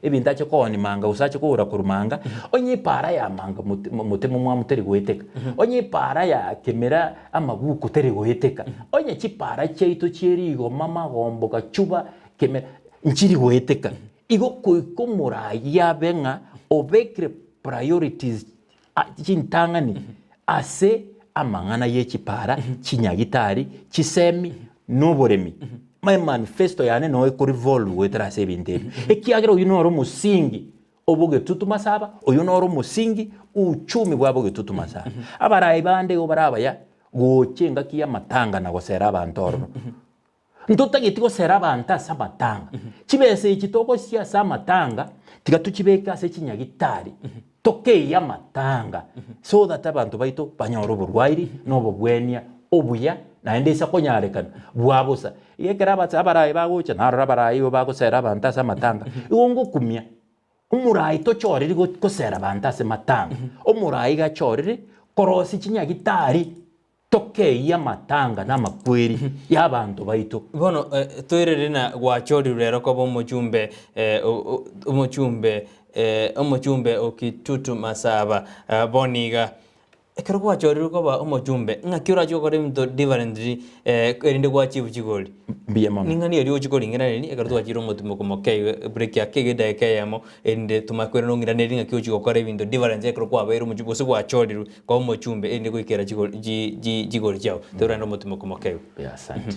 Speaker 4: ebinto ache koonia manga gose ache kogora korwa manga, onye epaara ya manga mote mote momwamu teri goeteka, onye epaara ya kemera amabuku teri goeteka, onye chipaara chiaito chie rigoma, magombo, gachuba, kemera, nchiri goeteka. Igo goika omoraai abe ng'a obekire priorities chintang'ani ase amang'ana ye chipara, chinyagitari, chisemi, na oboremi. My manifesto yane noo eko revolve goetera ase ebinto ebi. Ekiagera oyio noro omosingi obogetutu masaba, oyio noro omosingi uchumi bwa bogetutu masaba. Abarai bande igo bare abaya gocha engaki y'amatanga na gosera abanto ororo. Ntotageti gosera abanto ase amatanga. Chibesa echi togosia ase amatanga, tiga tochibeke ase chinyagitari, tokeiye amatanga so that abanto baito banyore oborwairi na obobwenia obuya naende ase konyarekana bwa bosa. Iga ekero abatsa abarai bagocha, narora abarai igo bagosera abanto ase amatanga, igo ngokumia, omorai tochoreri gosera abanto ase matanga, omorai iga achorire korosia chinyagitari. Tokeyie amatanga na amakweri y'abanto baito.
Speaker 3: Bono toirere na gwachorirwe rero koba omochumbe omochumbe omochumbe o Kitutu Masaba. Bono iga, ekero gwachorirwe koba omochumbe, ng'aki orache gokora ebinto differently erinde gwa achieve chigori?
Speaker 4: Mbuya mono.
Speaker 3: Ning'ani eria ogochia koring'iraneria ekero twachire omotimoko moke iga break ake iga edageka eyemo, erinde tomanye koirana ong'iranerie ng'aki ogochia gokora ebinto different ekero kwabeire omochumbe gose gwachorirwe. Koba omochumbe erinde goikera chigori chiao, torende omotimoko mokeu.
Speaker 4: Yeah, asante.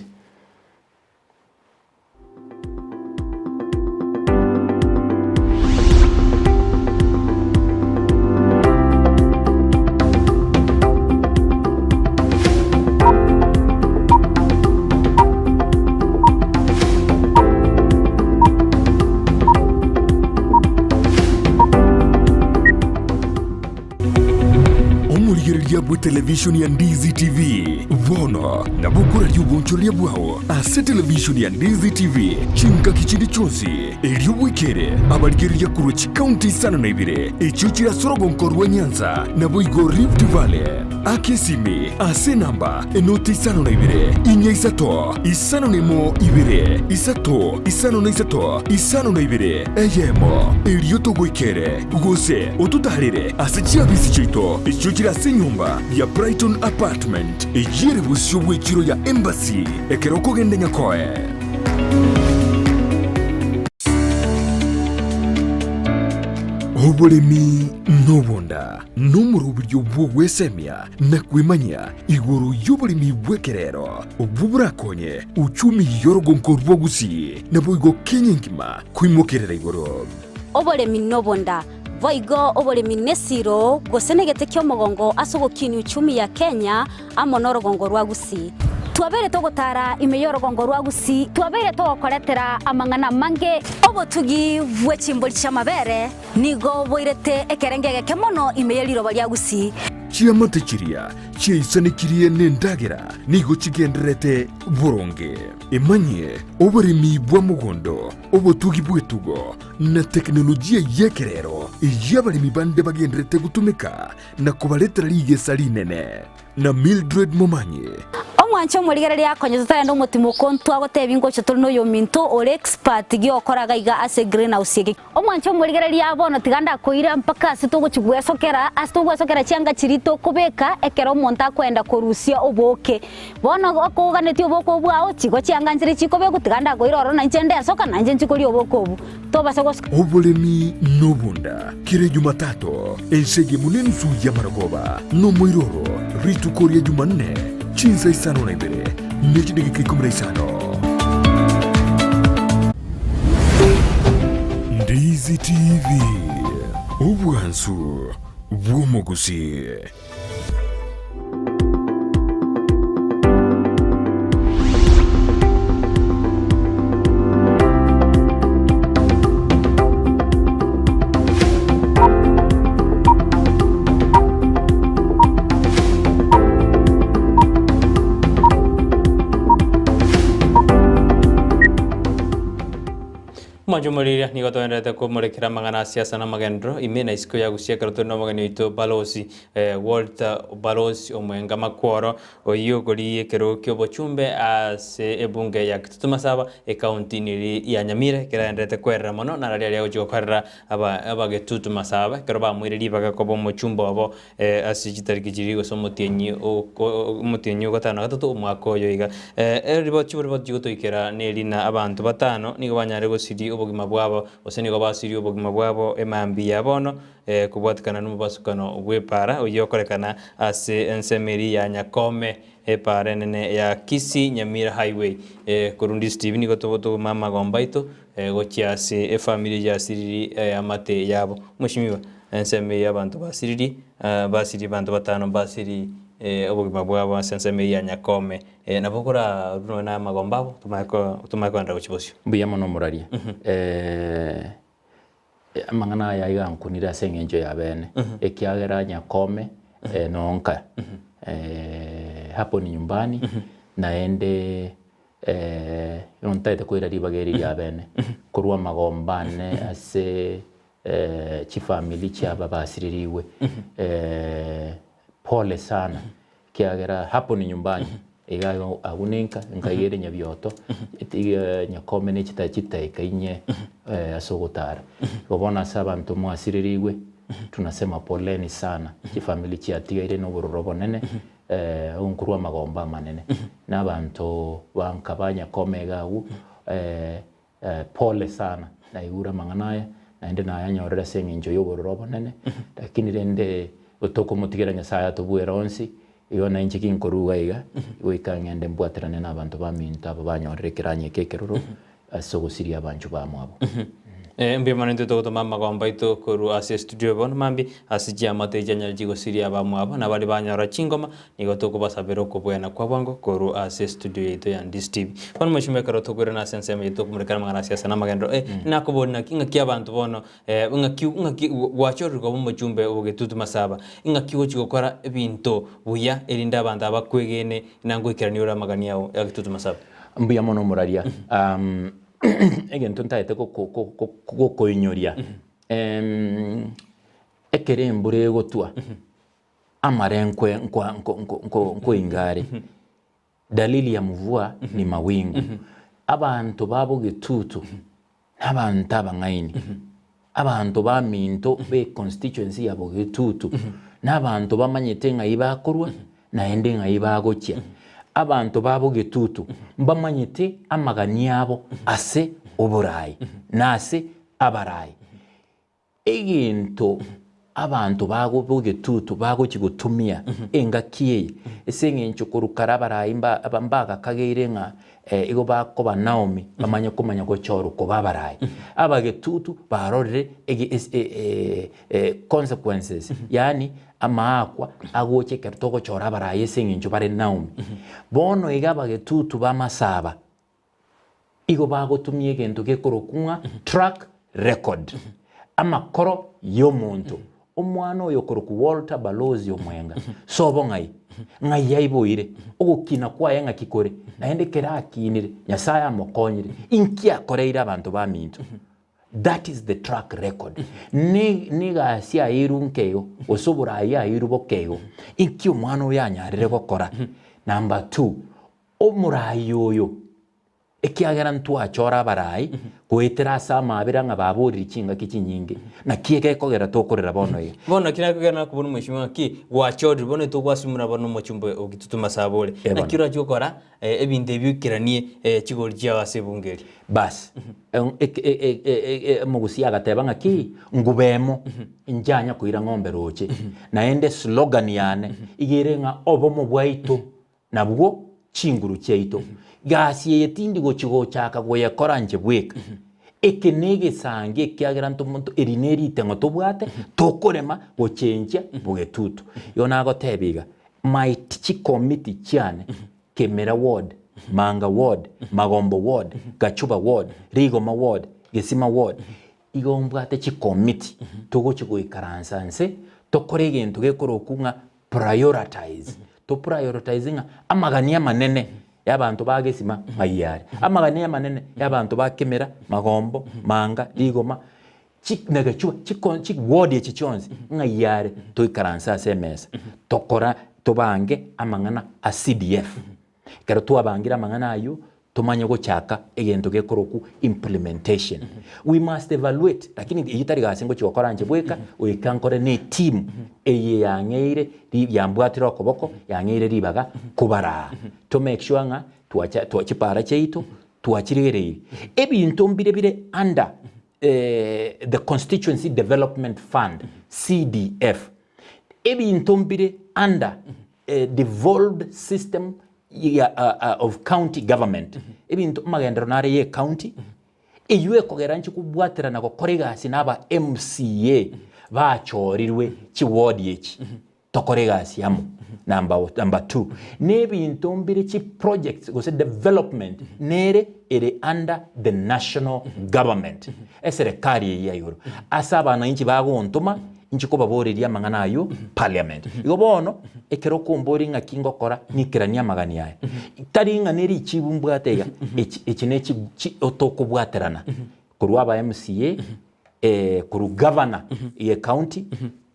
Speaker 2: Omorigereria. bwe televishoni ya Ndizi TV. Bono nabo okoraria obonchoreria bwao ase televishoni ya Ndizi TV chingaki chinde chionsi, erio bwekere abarigereria korwa chikaunti isano na ibere echio chire ase orogonko rwa Nyanza naboigo Rift Valley. Aka esimi ase enamba enoti isano na ibere, inya isato, isano na emo ibere, isato, isano na isato, isano na ibere, eyemo, erio togoikere, gose ototaarere ase chiabisi chiaito echio chire ase enyomba ya Brighton Apartment, eyio ere bosio bw'echiro ya Embassy, ekero okogenda Nyakoe. Oboremi nobonda. Nomoroberio bw'ogwesemia na kwemanyia igoro y'oboremi bw'ekerero, obwo borakonye uchumi y'orogonko rwa Gusii, naboigo Kenya engima koimokerera igoro.
Speaker 5: Oboremi nobonda, boigo oboremi nesiro gose negete ki'omogongo ase ogokinia uchumi ya Kenya amo norogongo rwa Gusii. Twabeire togotara ime y'orogongo rwa Gusii, twabeire togokoretera amang'ana amange. Obotugi bwe chimbori chi'amabere Nigo boirete ekerengo egeke mono ime ye riroba ria Gusii.
Speaker 2: Chiamate chiria chiaisanekirie nendagera nigo chigendererete boronge. Emanyie oboremi bwa mogondo, obotugi bw'etugo, na teknolojia y'ekerero eyio abaremi bande bagendererete gotumeka na kobaretera rigesa rinene. Na Mildred Momanyi.
Speaker 5: Omwanche omorigereria akonye totarenda omotimoko ntwagotebia ngocha tore noyominto ore expert giokora gaiga ase greenhouse eke. Omwanche omorigereria bono tiga ndakoira mpaka ase togochi gwesokera, ase togwesokera chianga chiria tokobeka ekero omonto akoenda korusia obooke. Bono okoganetie obooke obwo bwao, chigo chianga nchire chikobekwa tiga ndakoira ororo nainche ndesoka nainche nchie koria obooke obwo. Tobasa gosoka.
Speaker 2: Oboremi nobonda, kera Ejumatatu, ense egemu nensu y'amarogoba, nomoiroro, rituko ria Jumanne, chinsa isano na ibere, ne chidageka ikomi na isano. Ndizi TV, obwansu bw'omogusii.
Speaker 3: Omwancho omoriria nigo toenderete komorekera amang'ana a siasa na amagenderero ime na isiko ya Gusii ekero tore nomogeni oito Balozi Walter Balozi Omwenga Makworo oyio okorigia ekerogo kiobochumbe ase ebunge ya Kitutu Masaba ekaunti neri ya Nyamira ekero aenderete kwerera mono nararia aria agochia gokorera aba abagetutu Masaba ekero bamoire ribaga koba omochumbe obo ase chitariki chiria gose omotienyi omotienyi o gatano na gatato omwaka oyo iga. Eriboti chiboriboti chigotoikera neri na abanto batano nigo banyare gosiria obogima bwabo gose nigo basirie obogima bwabo emambia ya bono kobwatikana nomobasukano bw'epaara oyio okorekana ase ensemo eria ya Nyakome epaara enene ya Kisii Nyamira Highway. Korwa Ndizi TV nigo togotoma amagombo aito gochia ase efamiri eyio yasiriri eamate yabo. Mweshimiwa, ensemo eyio abanto basiriri basiri abanto batano mbasiri obogima bwabo ase ensemo eyio ya Nyakome. Nabo okorarue nonya na amagombo abo tomanye kogenderera gochia bosio.
Speaker 4: Mbuya mono omoraria. Amang'ana aya iga ankunire ase eng'encho ya bene, ekiagera Nyakome nonka hapo ni nyumbani, naende igo ntaete koira ribaga eri ria bene, korwa amagomba ane ase chifamiri chiaba basirerigwe, pole sana. Ekiagera hapo ni nyumbani, iga agwo nenka, enka iga ere nyabioto, iga nyakome ne chita chitaika inye ase ogotara. Igo bono ase abanto mwasirerigwe, tunasema poleni sana, chifamiri chiatigaire na obororo obonene, nkorwa amagombo amanene. Na abanto ba nka ba nyakome iga agwo, Pole sana, naigure amang'ana aya, naende nayanyorire ase eng'encho y'obororo obonene, lakini rende tokomotigera Nyasaye atobuere onsi, igo nainche ginkoruga iga, goika ng'ende mbwaterane nabanto baminto aba banyorire ekeranyo eke ekeroro ase ogosiria abanchwa bamwabo.
Speaker 3: Eh, mbuya mono intwe togotoma amagombo aito korwa ase estudio bono mambia ase chiamate chianyare chigosiria abamwabo na baria banyora chingoma nigo tokobasabera okobwena kwa bwango korwa ase estudio yaito ya Ndisi TV. Bono mweshimiwa ekero tokoirana ase ensemo yaito tokomurekera amang'ana a siasa na amagenderero eh, nakoboria naki ng'aki abanto bono eh, ng'aki ng'aki gwachorire koba omochumbe o Getutu Masaba, ing'aki ogochi gokora ebinto buya erinde abanto aba bakwegene na ngoikerania ore amagani ao ya Getutu Masaba.
Speaker 4: Mbuya mono omoraria. Egento ntaete gokoinyoria, ekero embura egotwa, amare nkoinga are, dalili ya mvua ni mawingu. Abanto ba bogetutu nabanto abang'aini, abanto baminto be constituency ya bogetutu, nabanto bamanyete ng'ai bakorwa naende ng'ai bagochia. Abanto ba bogetutu mbamanyete amagani abo ase oboraai na ase abaraai. Egento abanto ba bogetutu bagochia gotumia engaki eye, ase eng'encho korwa kare abaraai mbagakageire ng'a igo bakoba Naomi bamanye komanya gochorwa koba abaraai. Abagetutu barorire consequences yaani amaakwa agocha ekero togochora abaraai ase eng'encho bare Naomi. Bono iga abagetutu b'amasaba igo bagotumia egento gekorokwa ng'a track record, amakoro y'omonto. Omwana oyo okorokwa Walter Balozi Omwenga, sobo ng'ai? Ng'ai aiboire? Ogokina kwaye ng'aki kore? Naende ekero akinire, Nyasaye amokonyire, inki akoreire abanto baminto? That is the track record. Ne negasi aeirwe nkeigo, gose oboraai aeirwe bokeigo, inki omwana oyo anyarire gokora? Number two, omoraai oyo Ekiagera ntwachore abaraai goetera ase amaabera ng'a baborire chingaki chinyinge, naki egekogera tokorera bono iga?
Speaker 3: Bono naki nakogera nakobuna omweshimiwa ng'aki gwachorire bono togwasimura bono omochumbe o Gitutu Masaba ore.
Speaker 4: Eh, bono.
Speaker 3: Naki orache gokora eh, ebinto ebio oikeranie eh, chigori chiao ase ebunge eria.
Speaker 4: Bas, ek- e- e- e- e- omogusii agateba ng'aki, nguba emo, njanya koira ng'ombe roche. Naende slogan yane, iga ere ng'a obomo bwaito Nabwo chinguru chiaito. Gasi eye tindi gochia gochaka goyekora inche bweka. Eke negesangi ekiagera ntomonto eri neriteng'o tobwate tokorema gochenchia bogetutu. Igo nagotebia iga, my chikomiti chiane, Kemera ward, Manga ward, Magombo ward, Gachuba ward, Rigoma ward, Gesima ward, igo mbwate chikomiti togochia goikaransa nse tokore egento gekorokwa ng'a prioritize, to prioritize ng'a amagani amanene y'abanto ba gesima ng'ai are, amagani amanene y'abanto ba kemera, magombo, manga, rigoma, chi na gechwa chiko chiward echi chionsi ng'ai are, toikaranse ase emesa tokora tobange amang'ana a CDF. Ekero twabangire amang'ana aywo, tomanye gochaka egento gekorokwa implementation. We must evaluate, lakini eyio tari gasi ngochia gokora inche bweka, goika nkore ne etimu eye yang'eire ri yambwatire okoboko, yang'eire ribaga kobaraa. To make sure ng'a twacha twa chipara chiaito twachiregereiri. Ebinto mbire bire under the Constituency Development Fund, CDF. Ebinto mbire under devolved system ya of county government, ebinto amagenderero nare ye county, eywo ekogera inche kobwaterana gokora egasi na aba MCA bachorirwe chiward echi tokore egasi amo number number two, na ebinto mbire chiprojects gose development nere ere under the national government, eserekari eyio ya igoro, ase abananchi bagontoma Inche kobaboreria amang'ana ayio parliament. Igo bono, ekero okomboria ng'aki ngokora, ng'ikeranie amagani aya. Tari ng'a ne richibu mbwate iga, echi echi ne chi chi tokobwaterana korwa aba MCA, korwa governor ye county,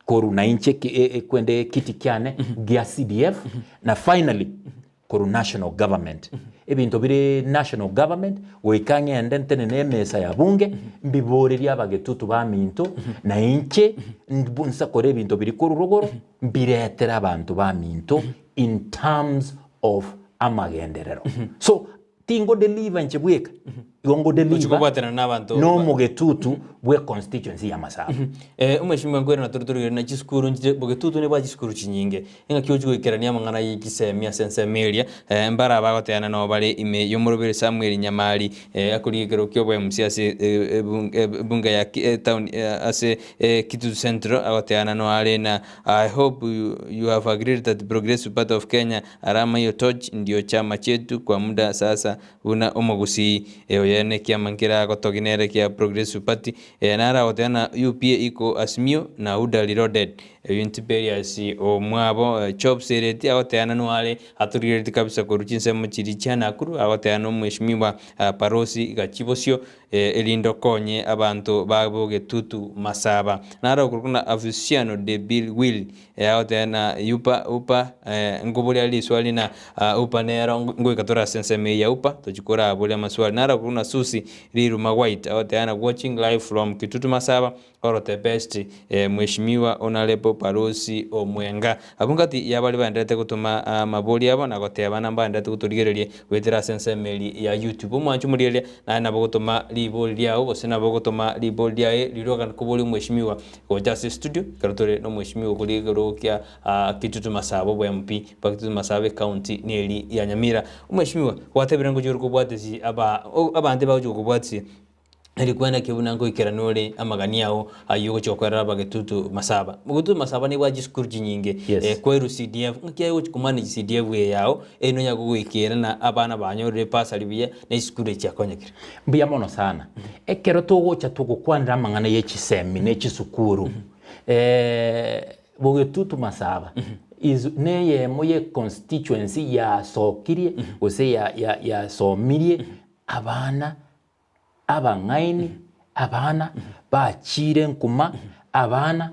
Speaker 4: korwa nainche ki ekwende ekiti kiane gia CDF, na finally korwa national government. Ebinto bire national government, goika ng'ende ntenene emesa ya bunge, mbiborerie abagetutu baminto, na inche mbu nsakore ebinto biria korwa rogoro, mbiretere abanto baminto in terms of amagenderero. So, tingo deliver inche bweka. Igo ngo
Speaker 3: Gochi
Speaker 4: deliver
Speaker 3: kobwaterana na abanto
Speaker 4: na omogetutu bwe constituency ya Masaba.
Speaker 3: Eh, omweshimiwa nkoirana tore torigere na chisukuru nchire bogetutu nebwate chisukuru chinyinge. Engaki ochi goikerania amang'ana ye chisemi ase ensemo eria, eh, mbare abagoteana nabo bare ime y'omoroberi Samuel Nyamari, eh, akorigia ekerogo kia obo MC ase ebunge ya town ase Kitutu Central agoteana no are na I hope you have agreed that Progressive Party of Kenya alama hiyo torch ndio chama chetu kwa muda sasa buna omogusii oye nekiama nkeragotogi nere kia Progressive Party naro agoteana UPA iko Azimio na UDA reloaded Oyio Tiberius omwabo Chops Sereti agoteana noare atorigeretie kabisa korwa chinsemo chiria chia Nakuru agoteana omweshimiwa Parosi Gachibosio erinde okonye abanto ba Bogetutu Masaba. Naro okorokwa na Avusiano de Bill Will agoteana Upa Upa nkoboria riswali na Upa nero ngoika tore ase ensemo eye ya Upa tochia koraboria amaswali. Naro okorokwa na Susi Riruma White agoteana watching live from Kitutu Masaba All the best Mheshimiwa Honourable Balozi Omwenga. Abwo ngati ya baria baenderete gotoma amabori abo na goteba na mbaenderete gotorigereria goetera ase ensemo eria ya YouTube. Omwancho omorigereria naye nabo ogotoma ribori riao gose nabo ogotoma ribori riaye riria ogenda koboria omweshimiwa gocha ase estudio ekero tore na omweshimiwa okoria ekerogo kia Kitutu Masaba obwa MP bwa Kitutu Masaba ecounty neri ya Nyamira. Omweshimiwa gwatebire ngochia ore kobwatisia aba abanto bagochia gokobwatisia. Rikwana ki buna ngoikeranu ore amagani ao ayio ogochia gokorera abagetutu masaba. Bogetutu masaba nebwate chisukuru chinyinge
Speaker 4: Yes.
Speaker 3: eh, kwerwa CDF ng'aki aye ogochia komanage CDF eye yao eri nonya gogoikera na abana banyorire ebasari buya na esukuru echi chiakonyekire.
Speaker 4: Mbuya mono sana. Ekero togocha togokwanera amang'ana ye chisemi ne chisukuru, eh, Bogetutu Masaba is neyemo ye constituency yasokirie gose ya- ya- yasomirie abana abang'aini, abana bachiire nkuma, abana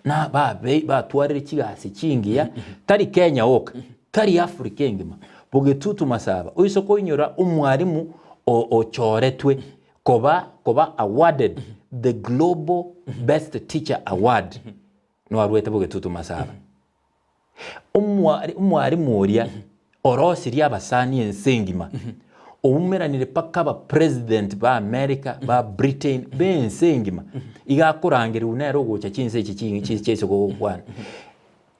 Speaker 4: na babe batwarire chigasi chingiya, tari Kenya oka, tari Africa engima. Bogetutu Masaba, oise koinyora omwalimu o- ochoretwe koba koba awarded the global best teacher award, nwarwete Bogetutu Masaba. Omwalimu oria orosirie abasani ense engima, oumeranire mpaka aba president ba America, ba Britain, b'ense engima, iga akorangerigwa nere ogocha chinse echi chiaise gokwana.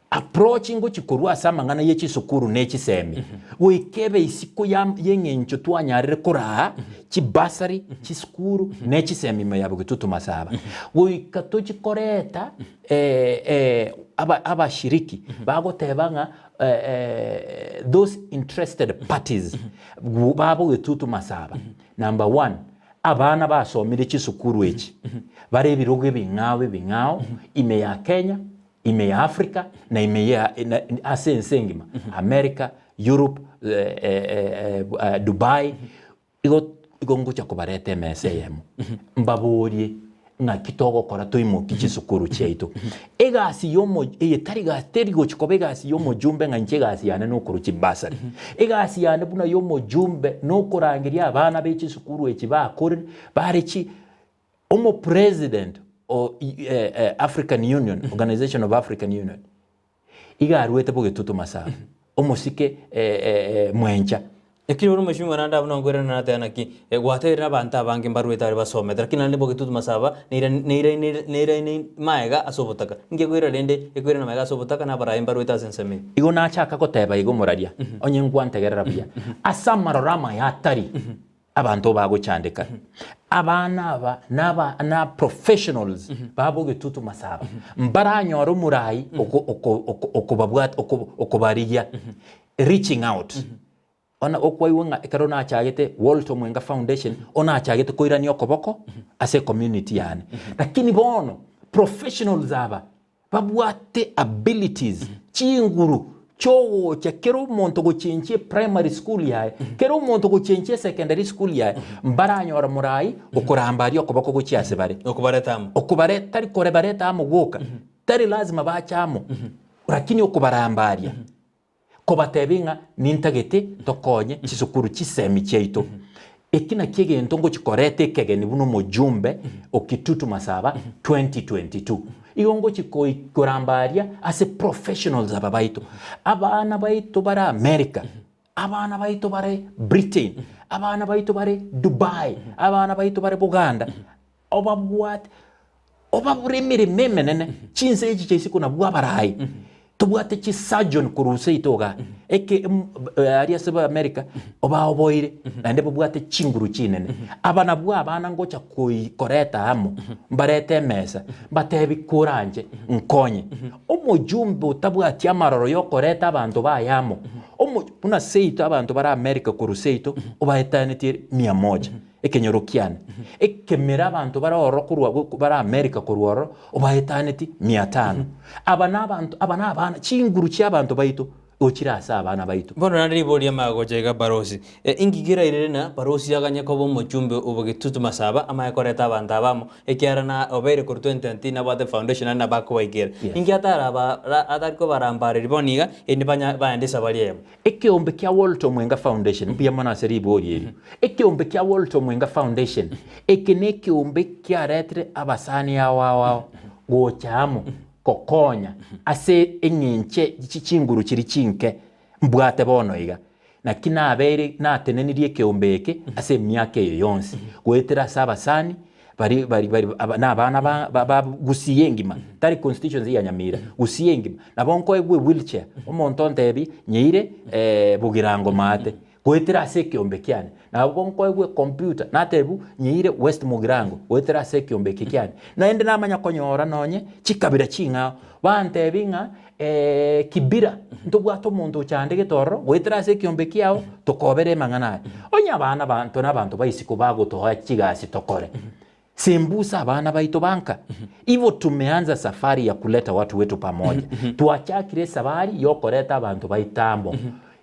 Speaker 4: Approach ngochia korwa ase amang'ana ye chisukuru ne chisemi, goika ebe isiko y'eng'encho twanyarire koraa chibasari, chisukuru ne chisemi ime ya Bogetutu Masaba. Goika tochie koreta abashiriki bagoteba ng'a those interested parties ba Bogetutu Masaba, number one, abana basomire chisukuru echi bare ebirogo ebing'ao ebing'ao ime ya Kenya, ime ya Africa na ime ya ase ense engima, America, Europe, Dubai. Igo igo ngocha kobareta emesa eyemo, mbaborie ng'aki togokora toimokie chisukuru chiaito. Egasi yomo eye tari gasi teri gochi koba egasi ya omojumbe ng'a inche egasi yane nokorwa chibasari. Egasi yane buna ya omojumbe nokorangeria abana be chisukuru echi bakorire bare chi omopresident o African Union, Organization of African Union, Iga aruete bogetutu Masaba, omosike mwencha.
Speaker 3: Ekero ore omweshimiwa naende abwo nonkoirana nateba naki, gwateire abanto abange mbaruete aria basomete, lakini naende bogetutu Masaba neiraine maega ase obotaka. Ninki ekoira rende ekoirana maega ase obotaka na abarayi mbaruete ase ensemo eye?
Speaker 4: Igo nachaka goteba iga omoraria, onye nkwantegerera buya, ase amaroro amaya atari. Abanto bagochandeka. Abana aba naba na professionals babo getutu masaba mbaranyore omorai okobabwata okobarigia reaching out. Ona okwaigwa ng'a ekero nachagete Walter Omwenga Foundation onachagete koirania okoboko ase ecommunity yane. Lakini bono professionals aba Babwate abilities, chinguru chiogocha kera omonto gochenchia eprimary school yaye, kera omonto gochenchia esecondary school yaye, mbaranyore morai okoramba aria okoboko gochia ase bare.
Speaker 3: Okobareta amo.
Speaker 4: Okobare tari korebareta amo gwoka, tari lazima bache amo, lakini okobaramba aria. Kobatebia ng'a nintagete tokonye chisukuru chisemi chiaito. Eki nakio egento ngochia koreta ekegeni buna omojumbe o Kitutu Masaba 2022. Igo ngochia koramba aria ase professionals aba baito. Abana baito bare America. Abana baito bare Britain, abana baito bare Dubai, abana baito bare Buganda, obabwate obabure emeremo emenene, chinse echi chia isiko nabwo abarai, tobwate chisurgeon korwa seito igaa, eke aria ase America, obaoboire naende babwate chinguru chinene. Aba nabwo abana ngocha koi koreta amo, mbarete emesa, mbatebi koranche nkonye. Omojumbe otabwati amaroro yokoreta abanto baye amo, omo buna seito abanto bare America korwa seito obaetanetie mia moja, ekenyoro kiane. Ekemera abanto bare ororo korwa bare America korwa ororo obaetanetie mia tano. Aba nabanto aba nabana chinguru chia abanto baito gochire ase abana baito.
Speaker 3: Bono naende riborio ri'amaya gocha iga Barosi, Inki kerairere na Barosi aganye koba omochumbe o bogetutu masaba amaye koreta abanto aba amo, ekiagera na obeire korwa 2020 nabwate foundation naende nabo akobaikera.
Speaker 4: Yes.
Speaker 3: Inki ataraba ra atari kobarambareria bono iga, erinde banya baende esabari eyemo?
Speaker 4: Ekeombe kia Walter Omwenga Foundation, mbuya mono ase riborio erio. Ekeombe kia Walter Omwenga Foundation, eke nekeombe kiaretire abasani ao ao ao gocha amo gokonya ase eng'enche chinguru chiria chinke mbwate bono iga. Naki nabeire natenenirie ekeombe eke ase emiaka eye yonsi, goetera ase abasani bari bari bari aba na abana ba ba ba Gusii engima, tari constituency ya Nyamira, Gusii engima. Nabo nkoegwa ewheelchair, omonto ontebie nyeire Bogirango maate. Goetera ase ekeombe kiane, nabo nkoegwa ecomputer, natebiwa nyeire West Mugirango goetera ase ekeombe eke kiane. Naende namanya konyora nonye chikabira ching'ao, bantebia ng'a Kibira ntobwate omonto ochandegete ororo, goetera ase ekeombe kiao tokobere amang'ana aya. Onye abana abanto na abanto ba isiko bagotoa chigasi tokore, Sembuse abana baito banka. Igo tumeanza safari ya kuleta watu wetu pamoja. Twachakire esabari yokoreta abanto baito amo.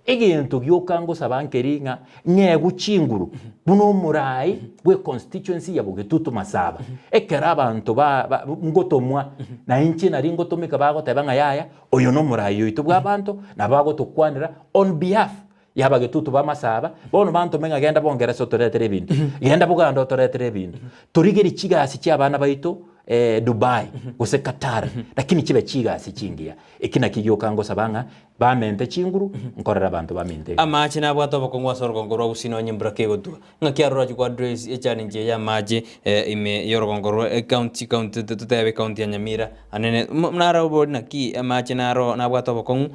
Speaker 4: Egento gioka ngosaba nkeri ng'a ng'egwe chinguru buna omorai bwe constituency ya Bogetutu Masaba. Ekero abanto ba ba ngotomwa na inche nari ngotomeka bagoteba ng'a yaya oyo nomorai oito bwa abanto nabo agotokwanera on behalf Y'abagetutu b'amasaba, bono bantome ng'a genda Bongeresa otoretere ebinto, genda Buganda otoretere ebinto, torigerie chigasi chi'abana baito Dubai gose Qatar, lakini chibe chigasi chingiya. Eki nakio gioka ngosaba ng'a bamente chinguru, nkorere abanto baminto egasi.
Speaker 3: Amache nabwate obokong'u ase orogongo rwa gusii nonye embura kegotwa. Ng'aki aroro achia koaddress echallenge eye y'amache ime y'orogongo rwa ecounty county totebe ecounty ya Nyamira anene naro bori naki amache naro nabwate obokong'u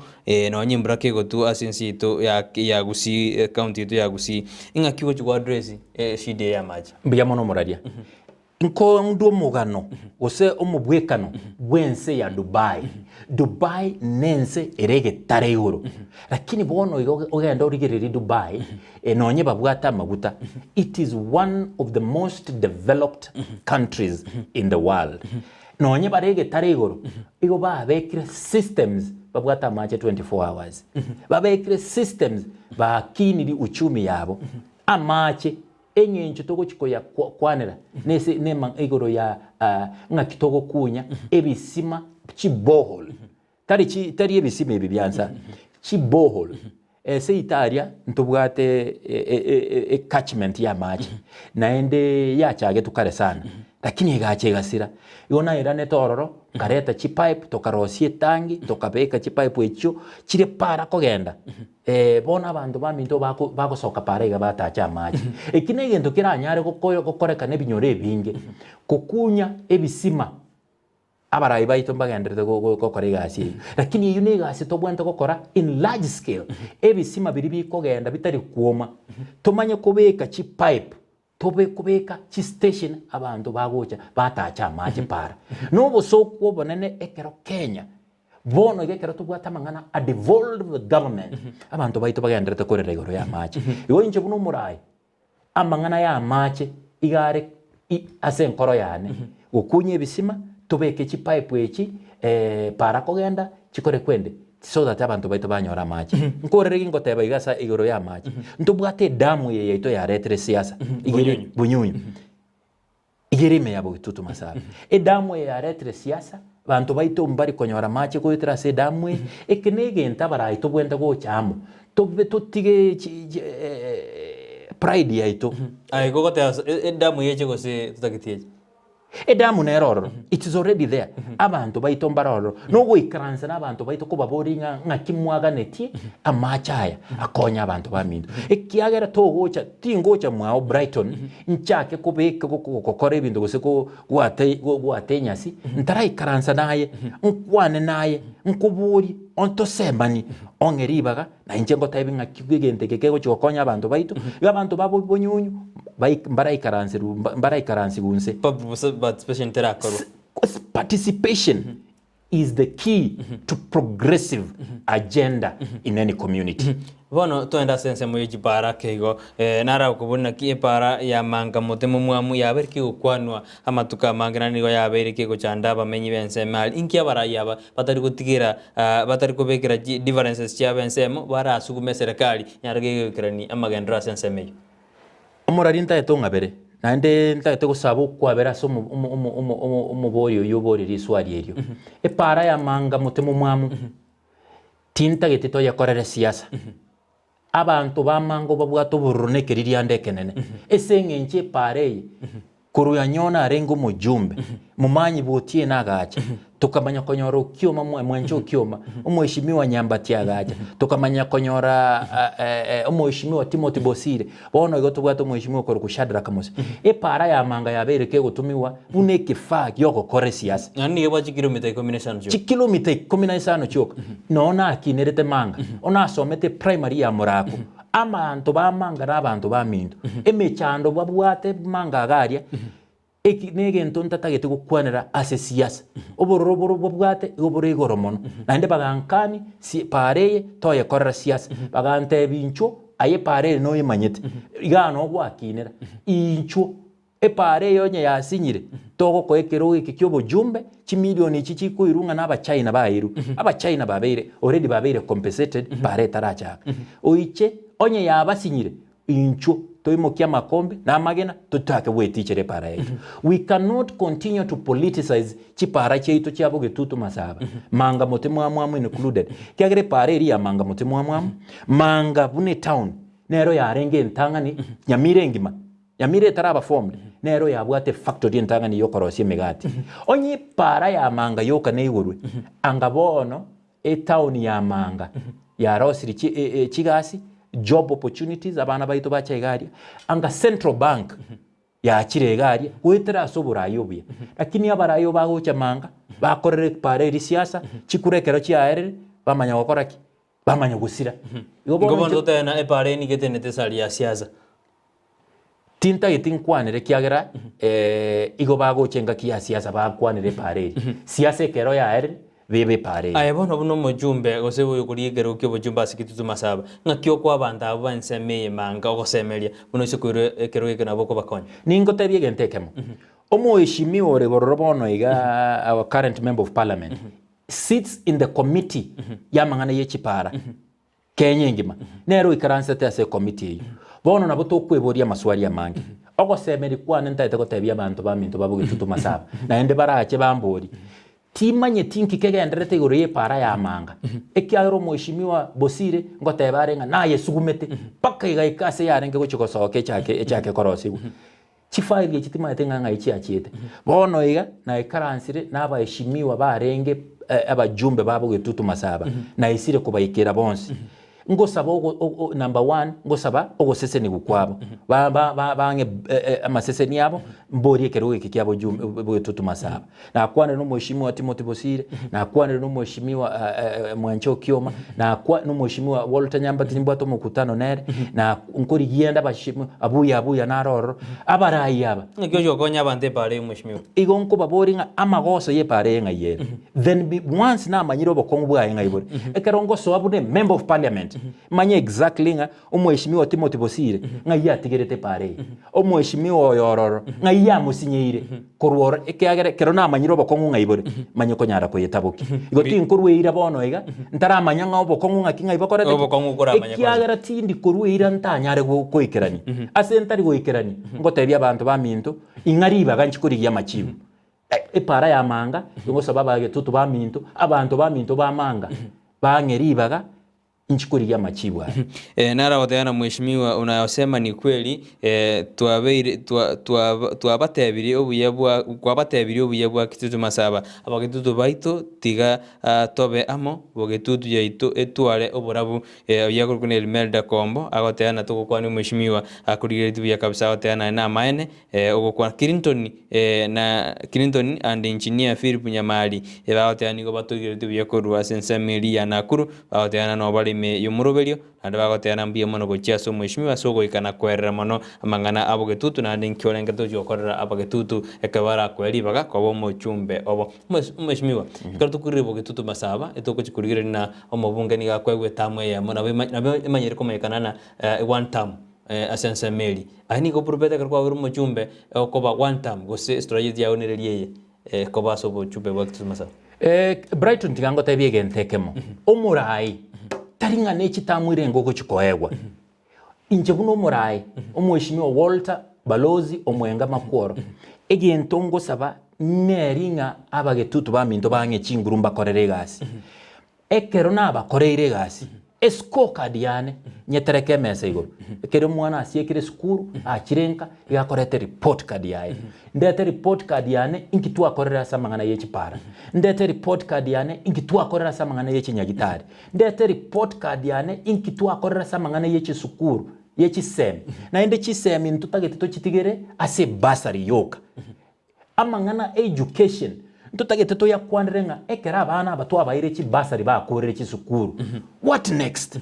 Speaker 3: Nonye embura kegotwa ase ense yaito ya Gusii, ecounty yaito ya Gusii, ing'aki ogochia go address eshida eye y'amache?
Speaker 4: Mbuya mono omoraria. Nkoondwe omogano gose omobwekano bw'ense ya Dubai. Dubai nense ere egetare igoro. Lakini bono iga ogende origererie Dubai, nonye babwate amaguta, it is one of the most developed countries in the world. Nonye bare egetare igoro, igo babekire systems babwate amache 24 hours. Babekire systems bakiniri uchumi yabo. Amache, eng'encho togochi koya kwanera nese nema igoro ya ng'aki togokunya ebisima chiborehole. Tari chi tari ebisima ebi bia nsa, chiborehole. Ase Italia ntobwate ecatchment y'amache, naende yachagetwe kare sana, lakini egacha egasira. Igo nairanete ororo, nkareta chipipe tokarosia etangi, tokabeka chipipe echio chire para kogenda, bono abanto baminto bako bagosoka para iga batache amache. Eki na egento keranyare goko gokoreka na ebinyoro ebinge, kokunya ebisima. Abarai baito mbagenderete gokora egasi eyio, lakini eyio negasi tobwenerete gokora in large scale. Ebisima biria bikogenda bitari kwoma, tomanye kobeka chipipe, tobe kobeka chistation abanto bagocha batache amache para. Na obosooku obonene ekero Kenya, bono iga ekero tobwate amang'ana a devolved government, abanto baito bagenderete korera igoro ya amache. Igo inche buna omorai, Amang'ana y'amache iga are ase enkoro yane, gokunya ebisima, tobeke chipipe echi para kogenda chikore kwende so that abanto baito banyore amache. Nkorere ki ngoteba iga ase igoro y'amache? Ntobwate edamu eye yaito yaretire siasa, iga ere Bunyunyu. Iga ere ime ya Bogetutu Masaba. Edamu eye yaretire siasa, banto baito mbari konyora amache goetera ase edamu eye. Eke negento abarai tobwenerete gocha amo, tobe totige pride yaito.
Speaker 3: Aye gogoteba ase edamu eye eche gose totageti eche?
Speaker 4: Edamu nere ororo, it is already there. Abanto baito mbare ororo. Nogoikaransa na abanto baito kobaboria ng'a ng'aki mwaganetie amache aya akonye abanto baminto. Ekiagera togocha, tingocha mwao Brighton, nchake kobeka gokora ebinto gose goata goata enyasi, ntaraikaransa naye, nkwane naye, nkoborie, ontosemanie, ong'e ribaga, na inche ngotebi ng'aki egento eke kegochia gokonya abanto baito, iga abanto ba bonyunyu mbaraikaranserwe mbaraikarasiwe inse.
Speaker 3: Participation terakorwa.
Speaker 4: Participation is the key to progressive agenda in any community.
Speaker 3: Bono twende ase ensemo ye chipara ake igo, narakoborie naki epara ya manga mote momwamu yabeire kegokwanwa amatuko amange naende nigo yabeire kegochanda abamenyi b'ensemo aria. Inki abarai aba batari gotigera batari kobekera chi differences chiabo ensemo barasugume eserekari nyare kegoikerania amagenderero ase ensemo eyio?
Speaker 4: Omorari ntagete ong'abere, naende ntagete gosaba okwabera ase omobori oyio oborie riswari erio. Epaara y'amanga mote momwamu, tintagete toyekorere siasa. Abanto b'amango babwate obororo na ekeririanda ekenene, ase eng'encho epaara eye Korwa Yanyona arenge omojumbe, momanyi bw'Otieno agacha, tokamanya konyora Okioma mwanche Okioma, omweshimiwa Nyambati agacha, tokamanya konyora omweshimiwa Timothy Bosire, bono igo tobwate omweshimiwa okorokwa Shadrack Mose. Epaara ya manga yabeire kegotumiwa buna ekefaa gi'ogokora esiasa.
Speaker 3: Naende nigo ebwate chikilomita ikomi na isano chioka.
Speaker 4: Chikilomita ikomi na isano chioka. Noo nakinerete manga, onasomete primary ya Murako. Abanto b'amanga na abanto baminto, emechando babwate manga iga aria, eki negento ntatagete gokwanera ase siasa. Obororo boro babwate igo bore igoro mono. Naende bagankani si paara eye toyekorera siasa. Bagantebia inchuo aye paara eye noyemanyete, igaa noo gwakinera, inchuo. Epaara eye onye yasinyire, togokoa ekerogo eke ki'obojumbe, chimilioni echi chikoirwa ng'a n'Abachina bairwe. Abachina babeire already babeire compensated paara etarachaka. Oiche onye yabasinyire, inchuo toimokie amakombe na amagena tochake gwetichera epaara yaito. We cannot continue to politicize chipaara chiaito chia bogetutu masaba, manga mote mwamwamu included. Ekiagera epaara eria ya manga mote mwamwamu, manga buna etown, nero yarenge entang'ani nyamira engima. Nyamira etaraba formed, nero yabwate efactory entang'ani y'okorosia emegati. Onye epaara ya Manga yoka neigorwe, anga bono etown ya Manga yarosirie chi e- e chigasi, job opportunities, abana baito bacha iga aria, anga Central Bank yachire iga aria goetera ase oboraai obuya. Lakini abaraai obo bagocha Manga, bakorera epaara eria siasa, chikura ekero chiaerire, bamanya gokora ki? Bamanya gosira. Igo
Speaker 3: Igo
Speaker 4: bono
Speaker 3: bono
Speaker 4: inche.
Speaker 3: totebe na epaara eye nigo etenenete esari ya siasa.
Speaker 4: Tintageti nkwanere ekiagera igo bagocha engaki ya siasa bakwanere epaara eria. Siasa ekero yaerire, bebe epaara eria.
Speaker 3: Aye bono buna omochumbe, gose oyokoria ekerogo ki'obochumbe ase Kitutu Masaba, ng'aki okoa abanto abwo b'ensemo eye manga ogosemeria, buna ase koirwa ekerogo eke nabo okobakonya?
Speaker 4: Ningotebie egento ekemo, omoheshimiwa ore bororo bono iga, our current member of parliament, sits in the committee y'amang'ana ye chipaara. Kenya engima nere oikaransete ase ekomiti eyio. Bono nabo tokweboria amaswali amange. Ogosemeria kwane ntagete gotebia abanto baminto ba Bogetutu Masaba, naende barache bamborie, timanyeti nki kegendererete igoro y'epaara y'amanga, ekiagera omweshimiwa Bosire ngoteba are ng'a nayesugumete mpaka egaika ase yarenge gochia gosoka echake echake korosigwa. Chifaili echi timanyete ng'a ng'ai chiachiete. Bono iga naikaransire nabaeshimiwa barenge abajumbe ba Bogetutu Masaba, naisire kobaikera bonsi. Ngosaba ogo o number one, ngosaba ogosesenigwa kwabo, ba ba ba bang'e amaseseni abo, mborie ekerogo eke kia bojumbe Bogetutu Masaba. Nakwanire na omweshimiwa Timothy Bosire, nakwanire na omweshimiwa Mwancha Okioma, nakwa na omweshimiwa Walter Nyambati nimbwate omokutano nere, na nkorigia ende abashimiwa abuya abuya naro ororo, abarai aba.
Speaker 3: Naki ochi gokonya abanto epaara eye mweshimiwa?
Speaker 4: Igo nkobaboria ng'a amagoso y'epaara eye ng'ai ere? Then be once namanyire obokong'u bwaye ng'ai bore, ekero ngosoa buna emember of parliament, manye exactly ng'a Omweshimiwa Timothy Bosire ng'ai atigerete epaara eye? Omweshimiwa oyo ororo ng'ai amosinyeire korwa oro ekiagera ekero namanyire obokong'u ng'ai bore manye konyara koyetabokia. Igo tinkorwa eira bono iga ntaramanya ng'a obokong'u ng'aki ng'ai bokorete ki?
Speaker 3: Obokong'u okoramanya kwanza.
Speaker 4: Ekiagera tindi korwa eira ntanyare goikerania. Ase ntari goikerania ngotebia abanto baminto ing'a ribaga nchi korigia amachibu. Epaara y'amanga, ingosaba abagetutu baminto, abanto baminto b'amanga bang'e ribaga. Inchi korigia amachibu aya.
Speaker 3: Eh, naragotebia na mheshimiwa unayosema ni kweli eh, twabeire twa, twa, twabatebirie obuya bwa kwabatebirie obuya bwa Kitutu Masaba abagitutu baito tiga ah, tobe amo bogetutu yaito etware oborabu eh, oyio akorokwa na Elimelda Kombo agoteba na togokwania omheshimiwa akorigeretie buya kabisa agoteba naye namaene eh, ogokwana Clinton eh, na Clinton and engineer Philip Nyamari eh, bagoteba nigo batoigeretie buya korwa ase ensemo eria ya Nakuru Bagoteana nobare ime y'omoroberio, naende bagoteana mbuya mono gochia ase omweshimiwa ase ogoika na kwerera mono amang'ana abogetutu, naende inki orengete gochia gokorera abagetutu ekero barakoe ribaga koba omochumbe obo. Omweshimiwa, ekero tokorire bogetutu masaba, etogochia korigereria na omobunge nigo akoegwa etamu eyemo nabo nabo emanyire komanyekana na one term ase ensemo eria. Aye nigo oprobete ekero kwabeire omochumbe okoba one term gose strategy yao nereri eye koba ase obochumbe bwa Kitutu Masaba?
Speaker 4: Brighton tiga ngotebie egento ekemo, omorai tari ng'a ne chitamu irenge ogochi koegwa. Inche buna omorai, omweshimiwa Walter Balozi Omwenga Makworo, egento ngosaba neri ng'a abagetutu baminto bang'e chinguru mbakorere egasi. Ekero nabakoreire egasi, escorecard yane nyetereke emesa igoro. Ekero omwana asiekire esukuru, achire nka, iga akorete report card yaye. Ndete report card yane inki twakorire ase amang'ana ye chipara. Ndete report card yane inki twakorire ase amang'ana ye chinyagitari. Ndete report card yane inki twakorire ase amang'ana ye chisukuru, ye chisemi. Naende chisemi ntotagete tochitigere ase ebursary yoka. Amang'ana a education ntotagete toyakwanere ng'a ekero abana aba twabaeire chibursary bakorire chisukuru, what next?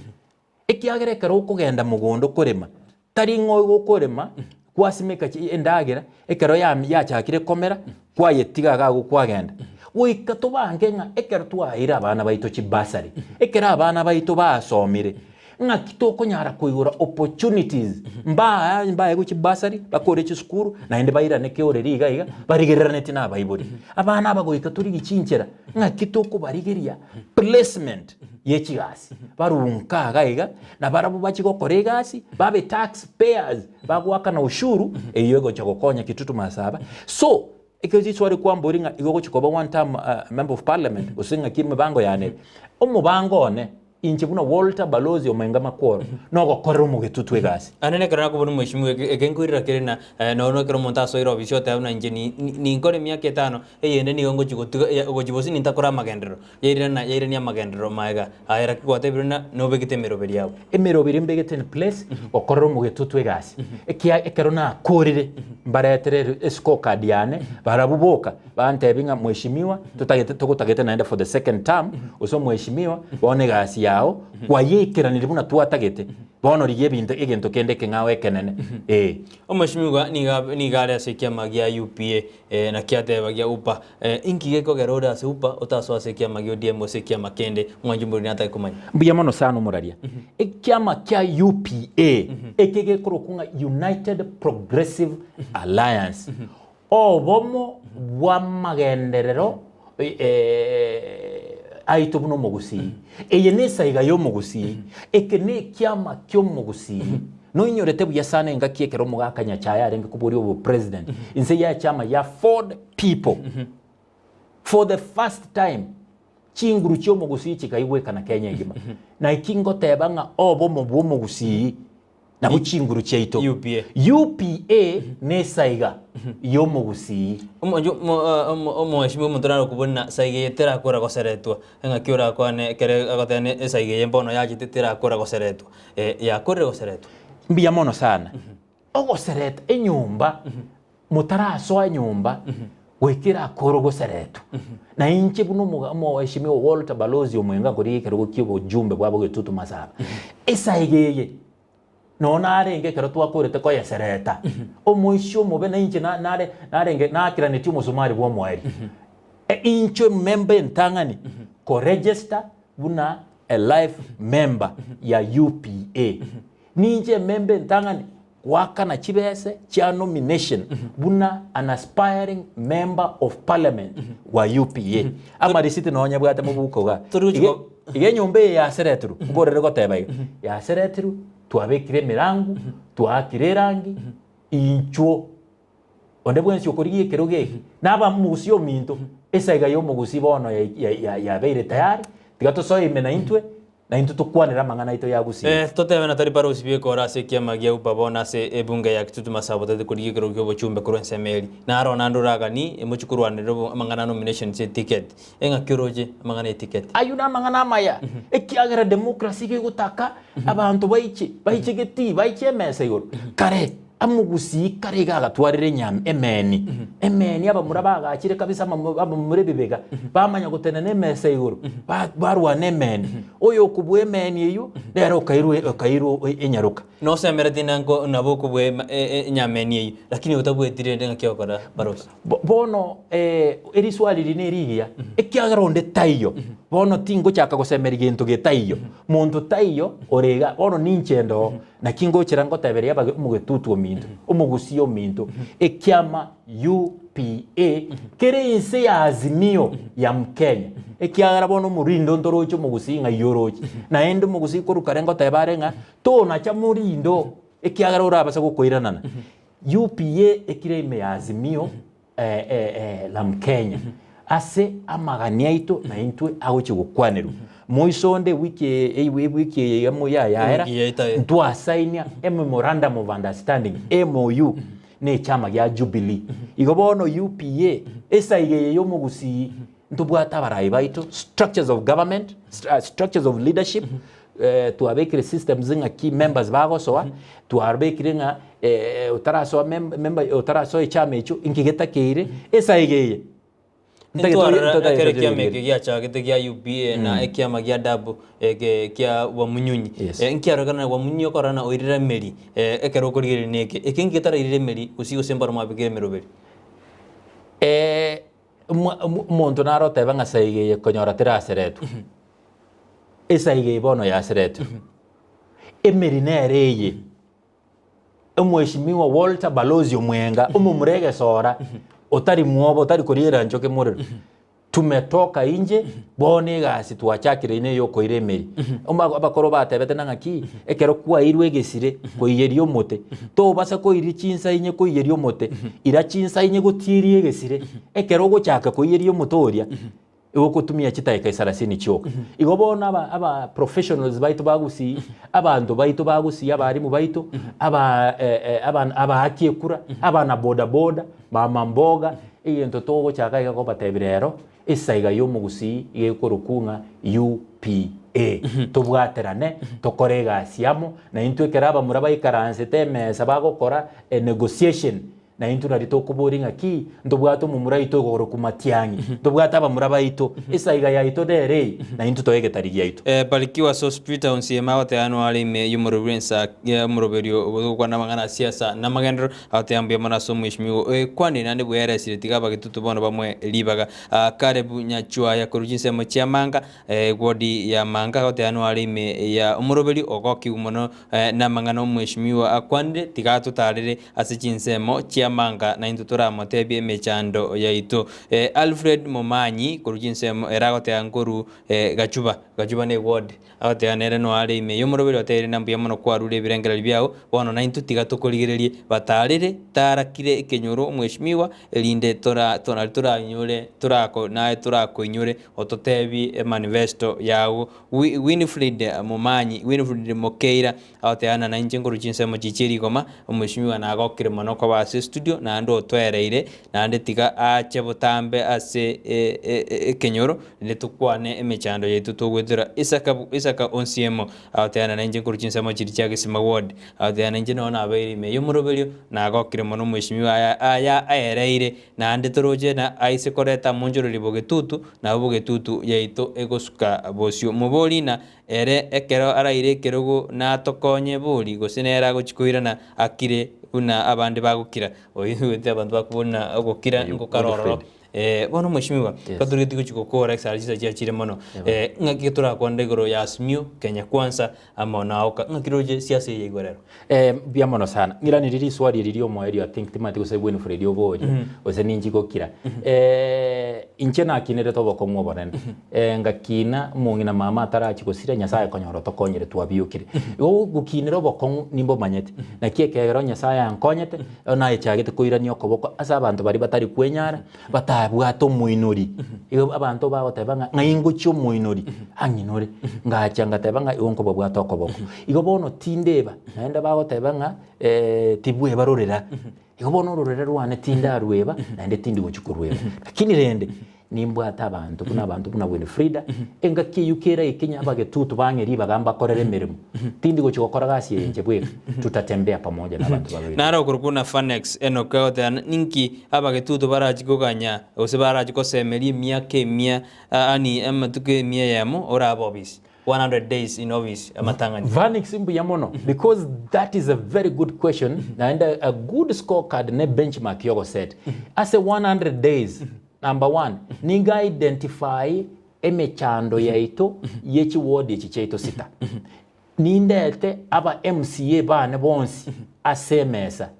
Speaker 4: Ekiagera ekero okogenda mogondo korema, tari ng'a ogokorema kwasimeka chi endagera ekero ya yachakire komera kwayetiga iga agwo kwagenda. Goika tobange ng'a ekero twaeire abana baito chibursary, ekero abana baito basomire, Ng'aki tokonyara koigora opportunities mbaa mbaegwe chibursary bakore chisukuru naende bairane keoreri iga iga barigereraneti na abaibori. Abana aba goika torigie chinchera ng'aki tokobarigeria placement ye chigasi barunka iga iga na barabwo bachie gokora egasi babe tax payers bagoakana ushuru eywo egocha gokonya Kitutu Masaba. So ekero chiswali kwamboria ng'a igo ogochia koba one term member of parliament gose ng'aki emibango yane ere, omobango one Inche buna Walter Balozi Omwenga Makworo nogokorera omogetutu egasi.
Speaker 3: Naende nekero nakobuna omweshimiwa eke eke nkoirera kere na nonya ekero omonto asoire obisi oteba buna inche ni ni ninkore emiaka etano eyende nigo ngochi gotiga ya gochi bosi nintakore amagenderero yairana yairania amagenderero maega aye lakini gwatebire buna nobegete emeroberi yabo.
Speaker 4: Emeroberi mbegete in place gokorera omogetutu egasi ekia ekero nakorire mbaretere escorecard yane barabwo boka Bantebie ng'a mweshimiwa, totagete togotagete naende for the second term, gose omweshimiwa, bono egasi yao kwayeikeraniri buna twatagete, bono rigia ebinto egento kende ekeng'ao ekenene, ee.
Speaker 3: Omweshimiwa nigo nigo are ase ekiama gia UPA eh, naki ateba gia UPA eh, inki gekogera ore ase UPA otasoa ase ekiama gia ODM gose ekiama kende omwanchi omoriri natake komanya.
Speaker 4: Mbuya mono sana omoraria. Ekiama kia UPA eke gekorokwa ng'a United Progressive Alliance. Obomo bw'amagenderero aito buna omogusii. Eye nesaiga y'omogusii. Eke nekiama ki'omogusii. Noinyorete buya sana engaki ekero omogaka Nyachae arenge koboria obopresident inse ya echiama ya Ford People. For the first time chinguru chi'omogusii chikaigwekana Kenya engima. Naki ngoteba ng'a obomo bw'omogusii Nabwo chinguru chiaito.
Speaker 3: UPA.
Speaker 4: UPA nesaiga y'omogusii.
Speaker 3: Omweshimiwa omonto nare okobua na saiga eye terakora goseretwa, eng'aki orakwane ekere agoteba ne esaiga eye mbono yachete terakora goseretwa, yakorire goseretwa.
Speaker 4: Mbuya mono sana. Ogosereta enyomba Motarasoa nyomba goika erakore ogoseretwa. Na inche buna omoga omoeshimiwa Walter Balozi Omwenga nkorigia ekerogo kia obojumbe bwa Bogetutu Masaba. Esaiga eye nonya narenge ekero twakorete koyesereta, omoisia omobe na inche na nare narenge nakeranetie omosumari bwa omoerio. Inche member entang'ani koregister buna a life member ya UPA. Ninche emember entang'ani Goakana chibese chia nomination buna an aspiring member of parliament wa UPA. Amarisiti nonye abwate mobuko iga.
Speaker 3: Tori
Speaker 4: Iga iga enyomba eye yaseretirwe, nkorere goteba iga, yaseretirwe, twabekire emerango, twaakire erangi, inchuo onde bwensi okorigia ekerogo eke, naba mogusi ominto, esaiga ya omogusii bono ya- ya- ya- yabeire tayari, tiga tosoe ime naintwe. Na intwe tokwanere amang'ana aito ya Gusii.
Speaker 3: Eh, totebe na tari barosi b'ekora ase ekiama gia UPA bono ase ebunge ya Kitutu Masaba otagete korigia ekerogo kia obochumbe korwa ensemo eria. Naro naende oragani emochie korwanerera obo amang'ana a nominations e ticket. Eng'aki oroche amang'ana e ticket?
Speaker 4: Ayio namang'ana amaya, ekiagera democracy iga egotaka abanto baiche, baiche getii, baiche emesa igoro. Kare amogusii kare iga agatwarire enyama emeni, emeni abamura bagachire kabisa amamu abamura ebibega, bamanya gotenena emesa igoro, ba barwana emeni. Oyo okobua emeni eywo, nere okairwa okairwa enyaroka.
Speaker 3: Nosemeretie nanko nabo okobua ema e- e enyameni eywo, lakini otabueti rende ng'aki ogokora barosi.
Speaker 4: Bo- Bono eriswali eri nerigiya, ekiagera onde taiyo, bono tingochaka gosemeria gento getaiyo. Monto taiyo ore iga, bono ninche inde oo, naki ngochera ngoteberia abage omogetutu ominto, omogusia ominto, ekiama UPA kere inse ya Azimio ya Mkenya. Ekiagera bono omorindo ntoroche omogusii ng'ai oroche. Naende omogusii korwa kare ngoteba are ng'a tonacha morindo ekiagera orabase gokoiranana. UPA ekire ime ya Azimio la Mkenya ase amagani aito na intwe agochia gokwanerwa. Moiso onde ewiki eye ewiki eye iga moya yaera
Speaker 3: Ewiki yaita eh.
Speaker 4: ntwasainia ememorandum of understanding MOU na echama gia Jubilee. Igo bono UPA esaiga eye ya omogusii ntobwate abarai baito structures of government structures of leadership twabekire systems ng'a ki members bagosoa, twabekire ng'a otarasoa mem- member otarasoa echama echio inki getakeire, esaiga eye ntagete oye-
Speaker 3: Ntwarora
Speaker 4: ntotagete
Speaker 3: ekero ekiama
Speaker 4: toyegerie.
Speaker 3: eke giachagete gia UPA na ekiama gia DAP eke kia Wamunyunyi.
Speaker 4: Yes.
Speaker 3: Eh, nkiarorekana na Wamunyunyi okorora na oirire emeri eh, ekero okorigereria na eke. Eke nki getarairire emeri gose gose mbaro mwabekire emeroberi?
Speaker 4: Omonto nare otebe ng'a saiga eye konyora teraseretwe, esaiga eye bono yaseretwe, emeri nere eye, omweshimiwa Walter Balozi Omwenga, omomura egesora, otari mwoba, otari koriera nchoke morero, tumetoka inche, bono egasi twachakire ine eyokoira emeri. Omba abakoro batebete na ng'aki, ekero kwairwe egesire koiyeria omote, tobasa koiria chinsa inye koiyeria omote, ira chinsa inye gotieria egesire, ekero ogochaka koiyeria omote oria, igo ogotumia chidakika sarasini chioka. Igo bono aba aba professionals baito ba gusii, abanto baito ba gusii, abalimu baito, aba aba abaaki ekura, abana boda boda, mama mboga, egento togochaka iga kobatebia rero, Esaiga y'omogusii iga ekorokwa ng'a UPA. Tobwaterane, tokore egasi amo, na intwe ekero abamura baikaransete emesa bagokora enegotiation, na intwe nario tokoboria ng'a ki, ntobwate omomura oito okorokwa Matiang'i, ntobwate abamura baito, esaiga yaito nere eye, na intwe toe egetari giaito.
Speaker 3: Barikiwa Sospeter Onsiema agoteanwa are ime y'omorobio ensa y'omoroberio ogokwana amang'ana a siasa na amagenderero Agoteeba mbuya mono ase omweshimiwa oye kwane naende bweeresire tiga abagetutu bono bamoe ribaga. Kalebu Nyachuaya korwa chinsemo chia Manga, ewodi ya Manga agoteeba noare ime ya omoroberi ogokigwa mono namang'ana omweshimiwa akwanire tiga atotarere ase chinsemo chia Manga naintwe toramotebie emechando yaito. Alfred Momanyi korwa chinsemo ere agoteeba nkorwa Gachuba, Gachuba ne ewodi. Agoteeba nere noare ime y'omoroberi oteire na mbuya mono kwarure ebirengererio biao, bono naintwe tiga tokorigererie bataarere tarakire ekenyoro omweshimiwa, erinde tora nari torainyore torako naye torakoinyore ototebie emanifesto yao. Wi Winfred Momanyi, Winfred Mokeira agoteeba ng'a nainche nkorwa chinsemo chichie rigoma, omweshimiwa nagokire mono koba ase estudio naende otoereire, naende tiga aache botambe ase e- e- ekenyoro. Rende tokwane emechando yaito togoetera Isaka, Isaka onsiemo, agoteana nainche nkorwa chinsemo chiria chia Gesima Ward, agoteana nainche noo nabeire ime y'omoroberio, nagokire mono omweshimiwa aya aya aereire, naende toroche na aise koreta amonchoreri bogetutu, nabo bogetutu yaito egosuka bosio. Mobori na ere ekero araire ekerogo natokonye bori, gose nere agochia koirana akire buna abande bagokira. Oigwete abanto bakobori na ogokira ngokara ororo. Eh, bono mweshimiwa,
Speaker 4: Yes.
Speaker 3: twatorigeti gochia gokora esara chinsa chiachire mono. Eh, ng'aki torakwanera igoro ya Azimio, Kenya Kwanza, amo na Oka. Ng'aki roche siasa eye igoro ero?
Speaker 4: Eh, mbuya mono sana. Ng'iraneri riswali eri riomoerio I think timanyeti gose Winfred oborie gose ninchi gokira. Eh, inche nakinerete obokong'u obonene. Eh, ngakina omong'ina mama atarachi gosira Nyasaye konyora otokonyire twabiokire. Igo gokinera obokong'u nimbomanyete. Naki ekegera Nyasaye ankonyete, Bono naye chagete koirania okoboko ase abanto baria batari kwenyara, batare. Ndabwate omoinori, igo abanto bagoteba ng'a ng'ai ngochia omoinori, ang'inore, ngacha ngateba ng'a igo nkobabwata okoboko. Igo bono tindeba, naende bagoteba ng'a tibwebarorera, igo bono ororere rwane tindarweba, naende tindi gochia korweba. Lakini rende, nimbwate abanto buna abanto buna Winfrida, engaki eyio kera ekinya abagetutu bang'e ribaga mbakorere emeremo, tindi gochia gokora gasi eye inche bweka, tutatembea pamoja na abanto ba Getutu.
Speaker 3: Naro okorokwa buna Phanex Enock agoteba, Ninki abagetutu barachie koganya, gose barachie gosemeria emiaka emia, yaani amatuko emia eyemo orabe ofisi, 100 days in office amatang'ani.
Speaker 4: Vanix mbuya mono because that is a very good question naende a good scorecard ne benchmark yogoset ase 100 days Number one, nigo identify emechando yaito ye chiward echi chiaito sita. Nindete aba MCA bane bonsi ase emesa.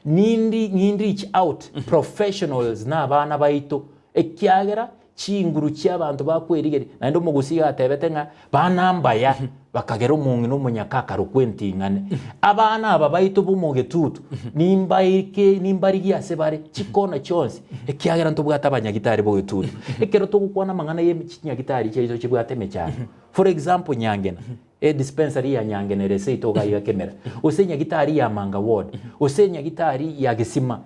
Speaker 4: Nindi ng'in reach out professionals na abana baito ekiagera chinguru chia abanto bakwerigeria naende omogusii iga atebete ng'a bana mbaya bakagera omong'ina omonyaka akarokwa enting'ane. Abana aba baito b'omogetutu nimbaike nimbarigie ase bare chikona chionsi, ekiagera ntobwate abanyagitari b'ogetutu. Ekero togokwana amang'ana ye chinyagitari chiaito chibwate emechando, for example Nyangena, edispensary ya Nyangena ere seito iga iga Kemera, gose enyagitari ya Manga ward, gose enyagitari ya Gesima,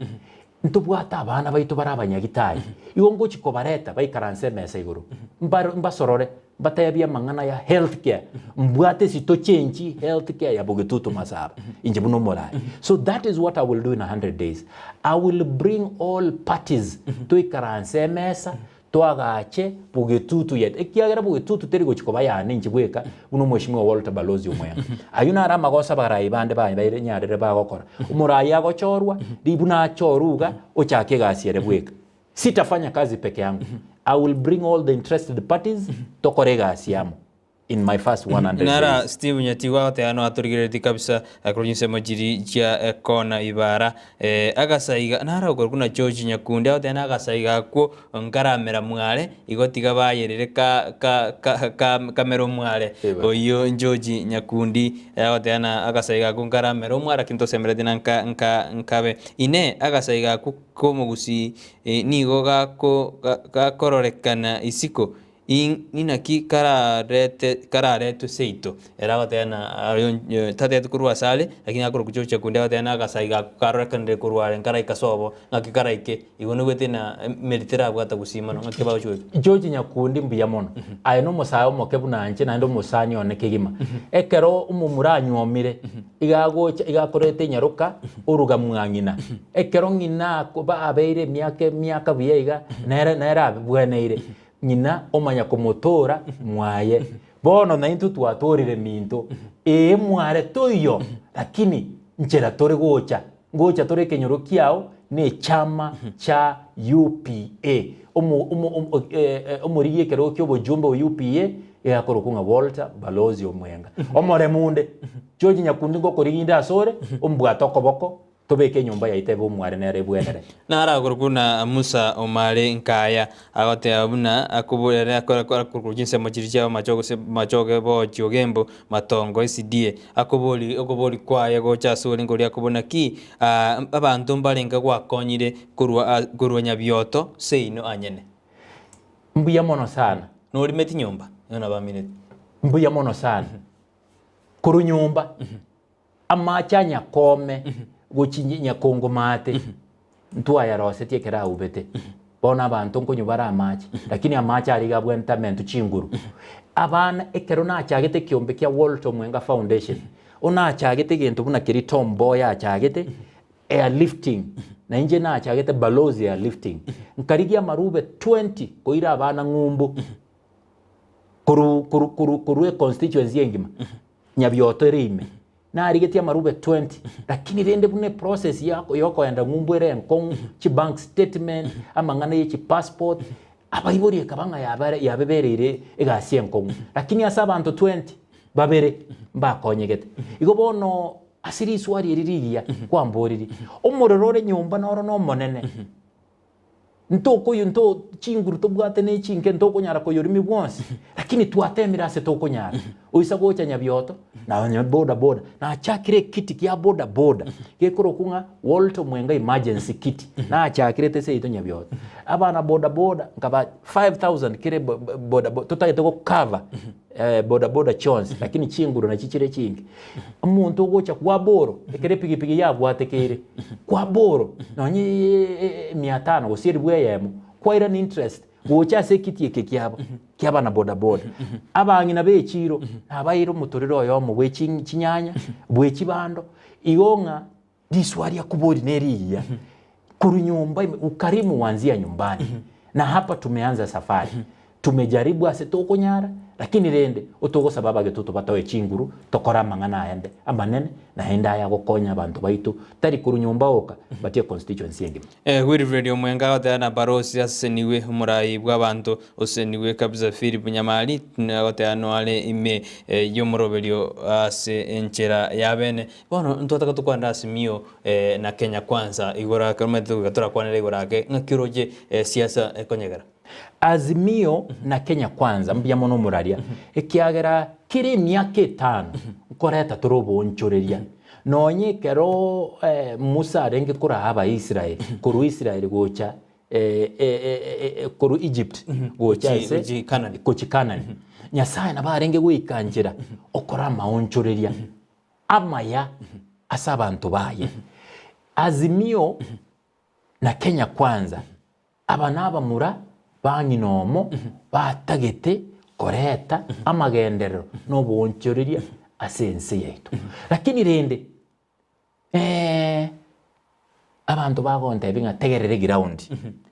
Speaker 4: Ntobwate abana baito bare abanyagitari, igo ngochia kobareta baikaranse emesa igoro, mbare mbasorore, mbatebie amang'ana ya health care, mbwate esi tochenchi health care ya Bogetutu Masaba, inche buna omoraai. So that is what I will do in 100 days. I will bring all parties toikaranse emesa, Toagache bogetutu yet, ekiagera bogetutu teri gochia koba yane inche bweka, buna omweshimiwa Walter Balozi Omwenga. Ayio naro amagoso abarai bande baye baire nyarere bagokora. Omorai agochorwa, ribu buna achorwe iga, ochake egasi ere bweka. Sitafanya kazi peke yangu, I will bring all the interested parties, tokore egasi amo. in my first 100
Speaker 3: Nara
Speaker 4: days.
Speaker 3: Steve Nyatigo agoteba noatorigereretie kabisa korwa chinsemo chiria chia ekona ibara eh, agasaiga nara okorokwa na George Nyakundi agoteba na agasaiga akwo nkaramera mware igo tiga bayerere ka ka ka ka kamere omware
Speaker 4: Eba.
Speaker 3: oyio George Nyakundi agoteba na agasaiga akwo nkaramera omware lakini tosemeretie na nka nka nkabe. Inee agasaiga akwo komogusii nigo gako gakororekana isiko Inaki kararete kararetwe seito? Ere agoteba na ayo tateti korwa asare, lakini akorokwa chocha kundi agoteba na agasai gako karorekanire korwa are nkaraika sobo, ng'aki karaike. Igo nigwete na emeri terabwata gusii mono, ng'aki bagochia goika.
Speaker 4: George Nyakundi mbuya mono. Aye nomosae omoke buna inche naende omosani one kegima. Ekero omomura anyuomire, iga agocha iga akorete enyaroka oruga mwa ng'ina. Ekero ng'ina akoba abeire emiaka emiaka buya iga, nere nere abweneire. Ng'ina omanya komotoora mwaye. Bono naintwe twatoorire minto, ee mware toiyo, lakini nchera tore gocha, ngocha tore ekenyoro kiao nechama cha UPA. Omo omo omo omorigia ekerogo kia obojumbe o UPA egakorokwa ng'a Walter Balozi Omwenga. Omoremu onde, George Nyakundi ngokorigia inde asore, ombwate okoboko, Tobeke enyomba yaito ebe omware nere ebwenere.
Speaker 3: Naragorwe buna Musa omare nkaya, agoteba buna akoborere akorwa chinsemo chiria chia amachoge gose machoge bochia ogembo matongo esidie. Akobori okobori kwaye gocha asore nkoria akobuna ki abanto mbarenge gwakonyire korwa korwa nyabioto seino anyene.
Speaker 4: Mbuya mono sana.
Speaker 3: Norimeti nyomba? Igo nabamineti.
Speaker 4: Mbuya mono sana. Korwa nyomba. Amache a nyakome gochia nyakongo maate, ntwayarosetie ekero aubete. Bono abanto nkonywa bare amache, lakini amache aria iga abwenerete amentwe chinguru. Abana ekero nachagete ekiombe kia Walter Omwenga Foundation, onachagete egento buna keria Tom Mboya achagete, airlifting, na inche nachagete Balozi Airlifting. Nkarigia amarube 20 koira abana ng'umbu, korwa korwa korwa korwa econstituency engima. Nyabioto ere ime, narigetie amarube 20, lakini rende buna eprocess ya yokoenda ng'umbu ere enkong'u, chibank statement, amang'ana ye chipassport, abaibori ekaba ng'a yabare yabebereire egasi enkong'u. Lakini ase abanto 20, babere mbakonyegete. Igo bono ase riswari eri rigiya kwamboririe, omorero ore nyomba noro nomonene. Ntokoyio nto chinguru tobwate ne chinke ntokonyara koyorimi bwonsi, lakini twatemire ase tokonyara. Oisa gocha Nyabioto, na onye boda boda, nachakire ekiti kia boda boda, gekorokwa ng'a Walter Omwenga Emergency Kit, nachakirete seito Nyabioto. Abana boda boda nkaba 5000 kere boda boda totagete go cover boda boda chionsi lakini chinguru nachi chire chinge. Omonto ogocha kwa boro ekero epigipigi yabwatekeire kwa boro nonye mia tano gose elifu eyemo kwairana interest gocha ase ekiti eke kiabo kia abana boda boda. Abang'ina ba echiro nabaeire omotorero oyomo bwe chinyanya bwe chibando igo ng'a Riswa ria kobori nerigiya korwa nyomba ime, ukarimu huanzia nyumbani. Na hapa tumeanza safari, tumejaribu ase tokonyara, lakini rende otogosaba abagetoto batoe chinguru tokore amang'ana ayande amanene naende aya agokonya abanto baito tari korwa nyomba oka but econstituency engima.
Speaker 3: Wilfred Omwenga agoteba na Barosi aseseniwe omorai bw'abanto Osesenigwe kabisa Philip Nyamari agoteba noare ime y'omoroberio ase enchera ya bene. Bono ntwataka tokwanere Azimio na Kenya Kwanza igoro ake omanyete goika torakwanere igoro ake ng'aki oroche siasa ekonyegera.
Speaker 4: Azimio na Kenya Kwanza mbuya mono omoraria ekiagera kera emiaka etano nkoreta tore oboonchoreria nonye ekero Musa arenge koraa Abaisraeli korwa Israeli gocha korwa Egypt gocha
Speaker 3: Gochi-
Speaker 4: ase
Speaker 3: gochi Canaan.
Speaker 4: gochi Canaan. Nyasaye nabo arenge goika nchera okora amaonchoreria amaya ase abanto baye. Azimio na Kenya Kwanza aba nabamura ba ng'ina omo batagete koreta amagenderero na oboonchoreria ase ense yaito. Lakini rende Abanto bagontebia ng'a tegerera eground,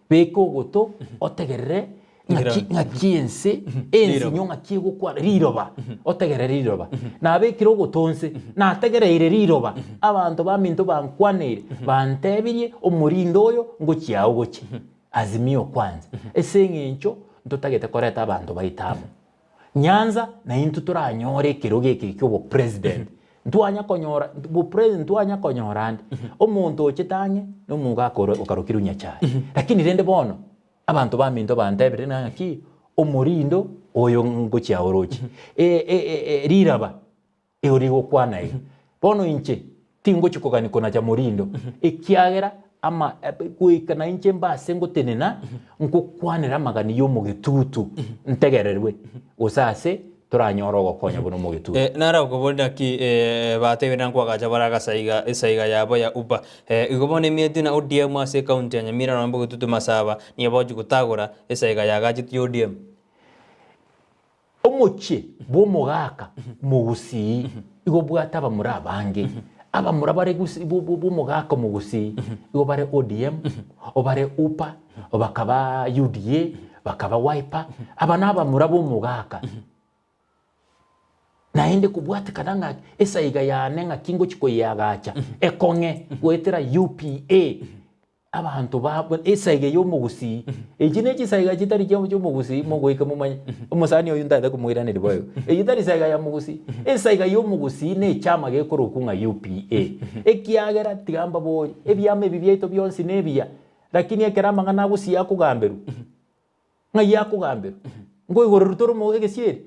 Speaker 4: beka ogoto otegerere ng'aki ng'aki ense ensinyo ng'aki egokwana riroba, otegerere riroba. Nabekire ogoto nse, nategereire riroba, abanto baminto bankwaneire, bantebirie omorindo oyo ngochia ao gochia. Azimio kwanza, ase eng'encho ntotagete koreta abanto baito amo. Nyanza naintwe toranyore ekerogo eke kia obopresident, ntwanya konyora bopresident ntwanya konyora ande, omonto ochete ang'e na omogaka ore okarokirwe Nyachae. Lakini rende bono, abanto baminto bantebire ng'a ng'aki, omorindo oyo ngochia oroche, riraba Igo rigokwana iga, Bono inche tingochia kogania konacha morindo, ekiagera ama goika nainche mbe ase ngotenena ngokwanera amagani y'omogetutu ntegererwe, gose ase toranyore ogokonya buna omogetutu.
Speaker 3: Naro okoboria naki batebire na nkoagacha bare agasaiga esaiga yabo ya Uba. Igo bono emieti na ODM ase ekaunti ya Nyamira nonya Bogetutu Masaba nigo bagochia gotagora esaiga yagachetwe ya ODM.
Speaker 4: Omochie bw'omogaka mogusii igo obwate abamura abange. Abamura bare gusi b'omogaka omogusii igo bare ODM, obare UPA, bakaba UDA, bakaba Wiper, aba nabamura b'omogaka. Naende kobwatekana ng'a esaiga yane ng'aki ngochia koyeagacha ekong'e goetera UPA. Abanto ba esaiga y'omogusii, echi ne chisaiga chitari chia chi'omogusii mogoika momanye, omosani oyio ntagete komoiraneria boigo, eyio tari saiga ya mogusii, esaiga y'omogusii ne echama gekorokwa ng'a UPA. Ekiagera tiga mbaborie, ebiama ebi biaito bionsi nebiya, lakini ekero amang'ana agusii akogamberwa, ng'ai akogamberwa? Nkoigorerwa tore omo egesieri?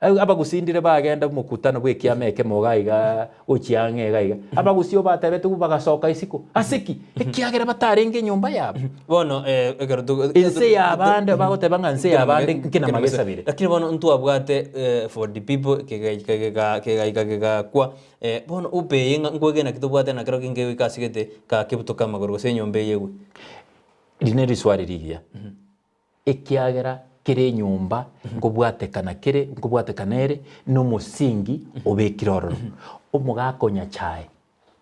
Speaker 4: Abagusindire bagenda omokutano bw'ekiama ekemo iga iga gochia ang'e iga iga. Abagusii obatebetigwe bagasoka isiko. Ase ki? Ekiagera batarenge enyomba yabo.
Speaker 3: Bono ekero
Speaker 4: Ense y'abande bagoteba ng'a ense y'abande nkenama gesabire.
Speaker 3: Lakini bono ntwabwate for the people kegaika kegaika kegakwa. Bono upe eye ng'a nkwegena ki tobwate nakero kenge goika ase gete gakebutoka amagoro gose enyomba eye egwe.
Speaker 4: Eri neriswari rigiya. Ekiagera kera enyomba nkobwatekana kere, nkobwatekana ere nomosingi obekire ororo. Omogaka o Nyachae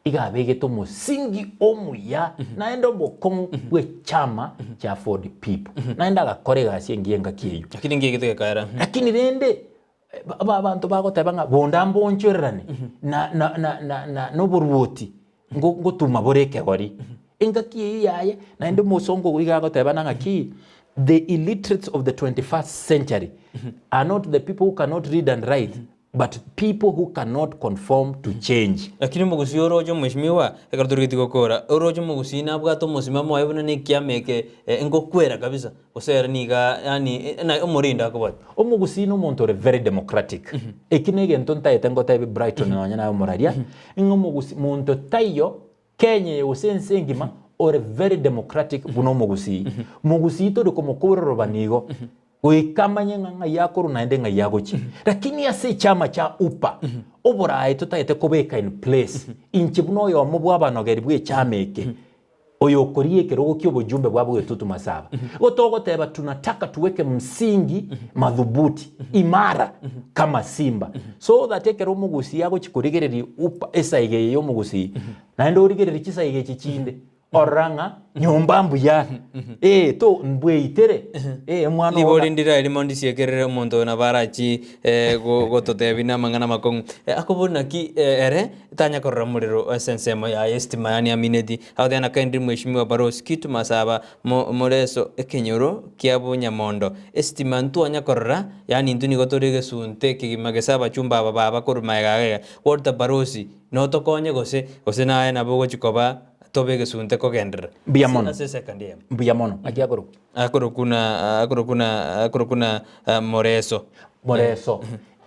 Speaker 4: iga abegete omosingi omuya naende omokong'u bw'echama chia Ford People. Naende agakora egasi engiya engaki eyio.
Speaker 3: Lakini nki gekaera?
Speaker 4: Lakini rende abanto bagoteba ng'a bonda mbonchorerane na na na na na noboruoti ngo ngotuma bore ekegori. Engaki eyio yaye naende omosongo ogo iga agotebana ng'aki the illiterates of the 21st century are not the people who cannot read and write but people who cannot conform to change.
Speaker 3: Lakini omogusii oroche omweshimiwa, ekero torigetie gokora, oroche omogusii nabwate omosimamo oye buna na ekiama eke ngokwera kabisa. Gose ere nigo yaani na omorindi akobwate.
Speaker 4: Omogusii nomonto ore very democratic. Eki negento ntaete ngotebi Brighton nonya naye omoraria, ng'a omogusii monto taiyo Kenya eye gose ense engima. ore very democratic buna omogusii. Mogusii tori komokoura orobani igo, goika amanye ng'a ng'ai akorwa naende ng'ai agochia. Lakini ase echama chia UPA, oboraai totagete kobeka in place, inche buna oyomo bw'abanogeri bw'echama eke, oyokoria ekerogo ki'obojumbe bwa bogetutu masaba. Igo togoteba tunataka tuweke msingi madhubuti, imara kama simba, so that ekero omogusii agochia korigereria UPA esaiga eye y'omogusii, naende origererie chisaiga echi chinde, orora ng'a nyomba mbuya, eh to mbweitere, eh omwana
Speaker 3: Nigo
Speaker 4: oo
Speaker 3: orindire erimo ndisiekerere omonto oyo nabo arachi gototebia namang'ana amakong'u. Akobori naki ere tanya korora omorero ase ensemo yaye estima yaani amineti. Agoteba naki ndiri mheshimiwa Barosi Kitu Masaba mo moreso ekenyoro kia Bonyamondo. Estima ntwanya korora yaani intwe nigo tore egesunte ekegima gese abachumba aba baba korwa magega iga iga. Walter Barosi notokonye gose gose naye nabo ogochi koba tobe egesunte kogenderera.
Speaker 4: Mbuya mono.
Speaker 3: Ase esecond eyemo.
Speaker 4: Mbuya mono. Naki akorokwa?
Speaker 3: Akorokwa na akorokwa na akorokwa na Moreso.
Speaker 4: Moreso.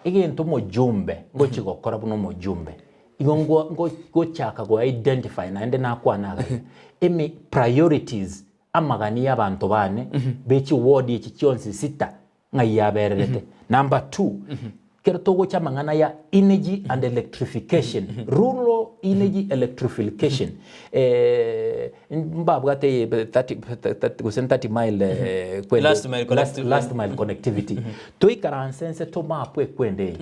Speaker 4: Egento omojumbe ngochi gokora buna omojumbe, igo ngo ngo gochaka go identify naende nakwana iga iga, eme priorities amagani ya abanto bane be chiward echi chionsi sita ng'ai yabererete. Number two, kero togocha amang'ana ya energy and electrification, rural energy electrification, mbabwate 30 gose 30 mile kwende
Speaker 3: Last mile
Speaker 4: last, last mile connectivity toikaranse nse tomapu ekwende eye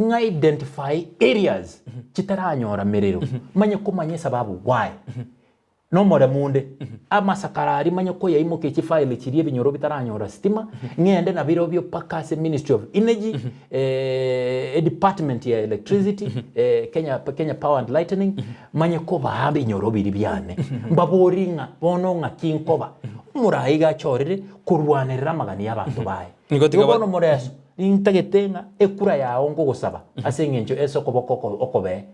Speaker 4: ng'a identify areas chitaranyora merero manye komanya esababu why Nomoremu onde, amasakara aria manye koyaimokia chifile chiria ebinyoro bitaranyora sitima, ng'ende nabirobio mpaka ase Ministry of Energy, edepartment ya electricity, Kenya, Kenya Power and Lightning, manye kobaa ebinyoro biria biane. Mbaborie ng'a bono ng'aki nkoba? Omorai iga achorire korwanerera amagani y'abanto baye.
Speaker 3: Nigo tiga
Speaker 4: Igo
Speaker 3: ba-
Speaker 4: bono moreso, nintagete ng'a ekura yao nkogosaba ase eng'encho ase okoboko oko okobee.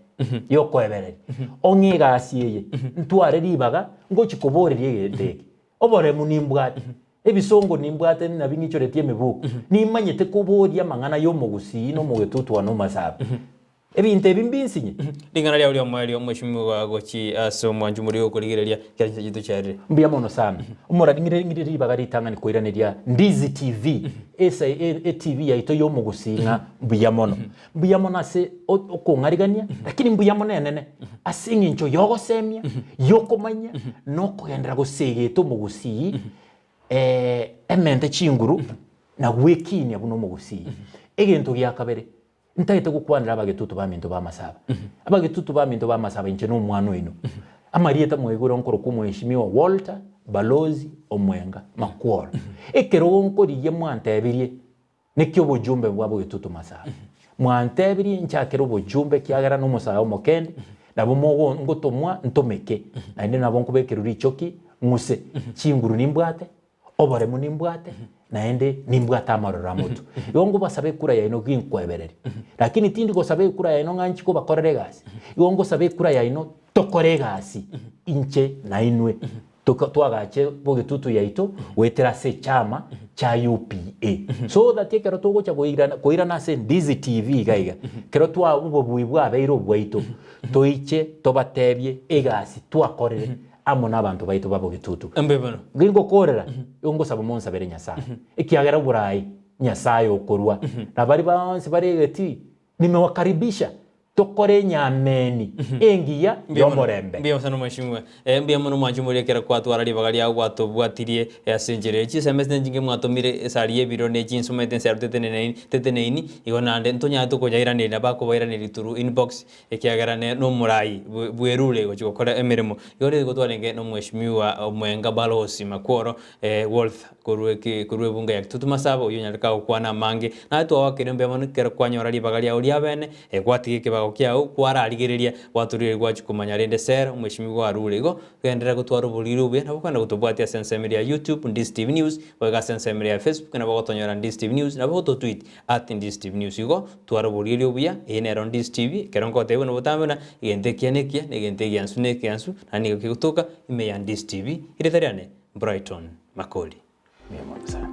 Speaker 4: Y'okoebereria, ong'e egasi eye, ntware ribaga ngochia koboreria egento eke. Oboremu nimbwate, ebisongo nimbwate nabi ng'ichoretie emibuko, nimanyete koboria amang'ana y'omogusii na omogetutwa na omosabe. Ebinto ebi mbinsinye.
Speaker 3: Ring'ana riao ri'omoerio omweshimiwa gochia ase omwancho moria okorigereria kera chinsa chiaito chiarire.
Speaker 4: Mbuya mono sana. Omorari ng'ire ng'ire ribaga ritang'ani koiraneria Ndizi TV, esa etv yaito y'omogusii ng'a mbuya mono. Mbuya mono ase okong'arigania, lakini mbuya mono enene ase eng'encho y'ogosemia, y'okomanya, na okogenderera gosegeta omogusii emente chinguru na gwekinia buna omogusii. Egento gia kabere, ntagete gokwanera abagetutu baminto b'amasaba. Abagetutu baminto b'amasaba inche na omwana oino. Amarieta mwaigure nkorokwa omweshimiwa Walter Balozi Omwenga Makworo. Ekerogo nkorigia mwantebirie Naki obojumbe bwa bogetutu masaaba? Mwantebirie nchakere obojumbe ekiagera nomosae omokende, nabo mogo ngotomwa ntomeke, naende nabo nkobekerwa richoki ng'use. Chinguru nimbwate, oboremu nimbwate, naende nimbwate amaroro amotu. Igo ngobasaba ekura yaino ginkwebereria. Lakini tindi gosaba ekura yaino ng'a nchi kobakorera egasi, igo ngosaba ekura yaino tokore egasi inche nainwe. Toka twagache bogetutu yaito goetera ase echama cha UPA. So that ekero togocha koirana koirana ase Ndizi TV iga iga, ekero twa obobui bwabeire obwaito, toiche tobatebie egasi twakorire amo na abanto baito ba bogetutu.
Speaker 3: Mbuya mono.
Speaker 4: Gingokorera, igo ngosaba monsabere Nyasaye, ekiagera oborai Nyasaye okorua, na baria bonsi bare egetii, nimewakaribisha Tokore enyameni engiya y'omorembe.
Speaker 3: Mbuya sana mweshimiwa. Eh, mbuya mono mwanche moria ekero kwatwara ribaga riao gwatobwatirie ase enchera eye. Chisemi ase chinge mwatomire esari y'ebiro ne chinsomete ensero teteneneini teteneini igo naende ntonyare tokoyairaneria nabo akobairaneria through inbox ekiagera ne nomorai bwe bwerure gochia gokora emeremo. Igo rigo twarenge na omweshimiwa Omwenga Balosi Makworo Walther korwa eke korwa ebunge ya Kitutu Masaba oyio onyarete kagokwana amange. Naye twagwakire mbuya mono ekero kwanyora ribaga riao riabene, gwatiga ekebago kiao kwararigereria gwatorigereria gwachia komanya rende sera omweshimiwa arure. Igo genderera gotwara oboriri obuya nabo okogenda gotobwatia ase ensemo eria ya YouTube Ndisi TV News, goika ase ensemo eria ya Facebook nabo ogotonyora Ndisi TV News, nabo ogototweet at Ndisi TV News. Igo twara oboriri obuya, eye nero Ndisi TV, ekero nkogotebia buna botambe buna egento ekiya na ekiya, na egento egiansu na ekiansu, naende nigo kegotoka ime ya Ndisi TV. Erieta riane Brighton Makori.
Speaker 4: Mbuya mono sana.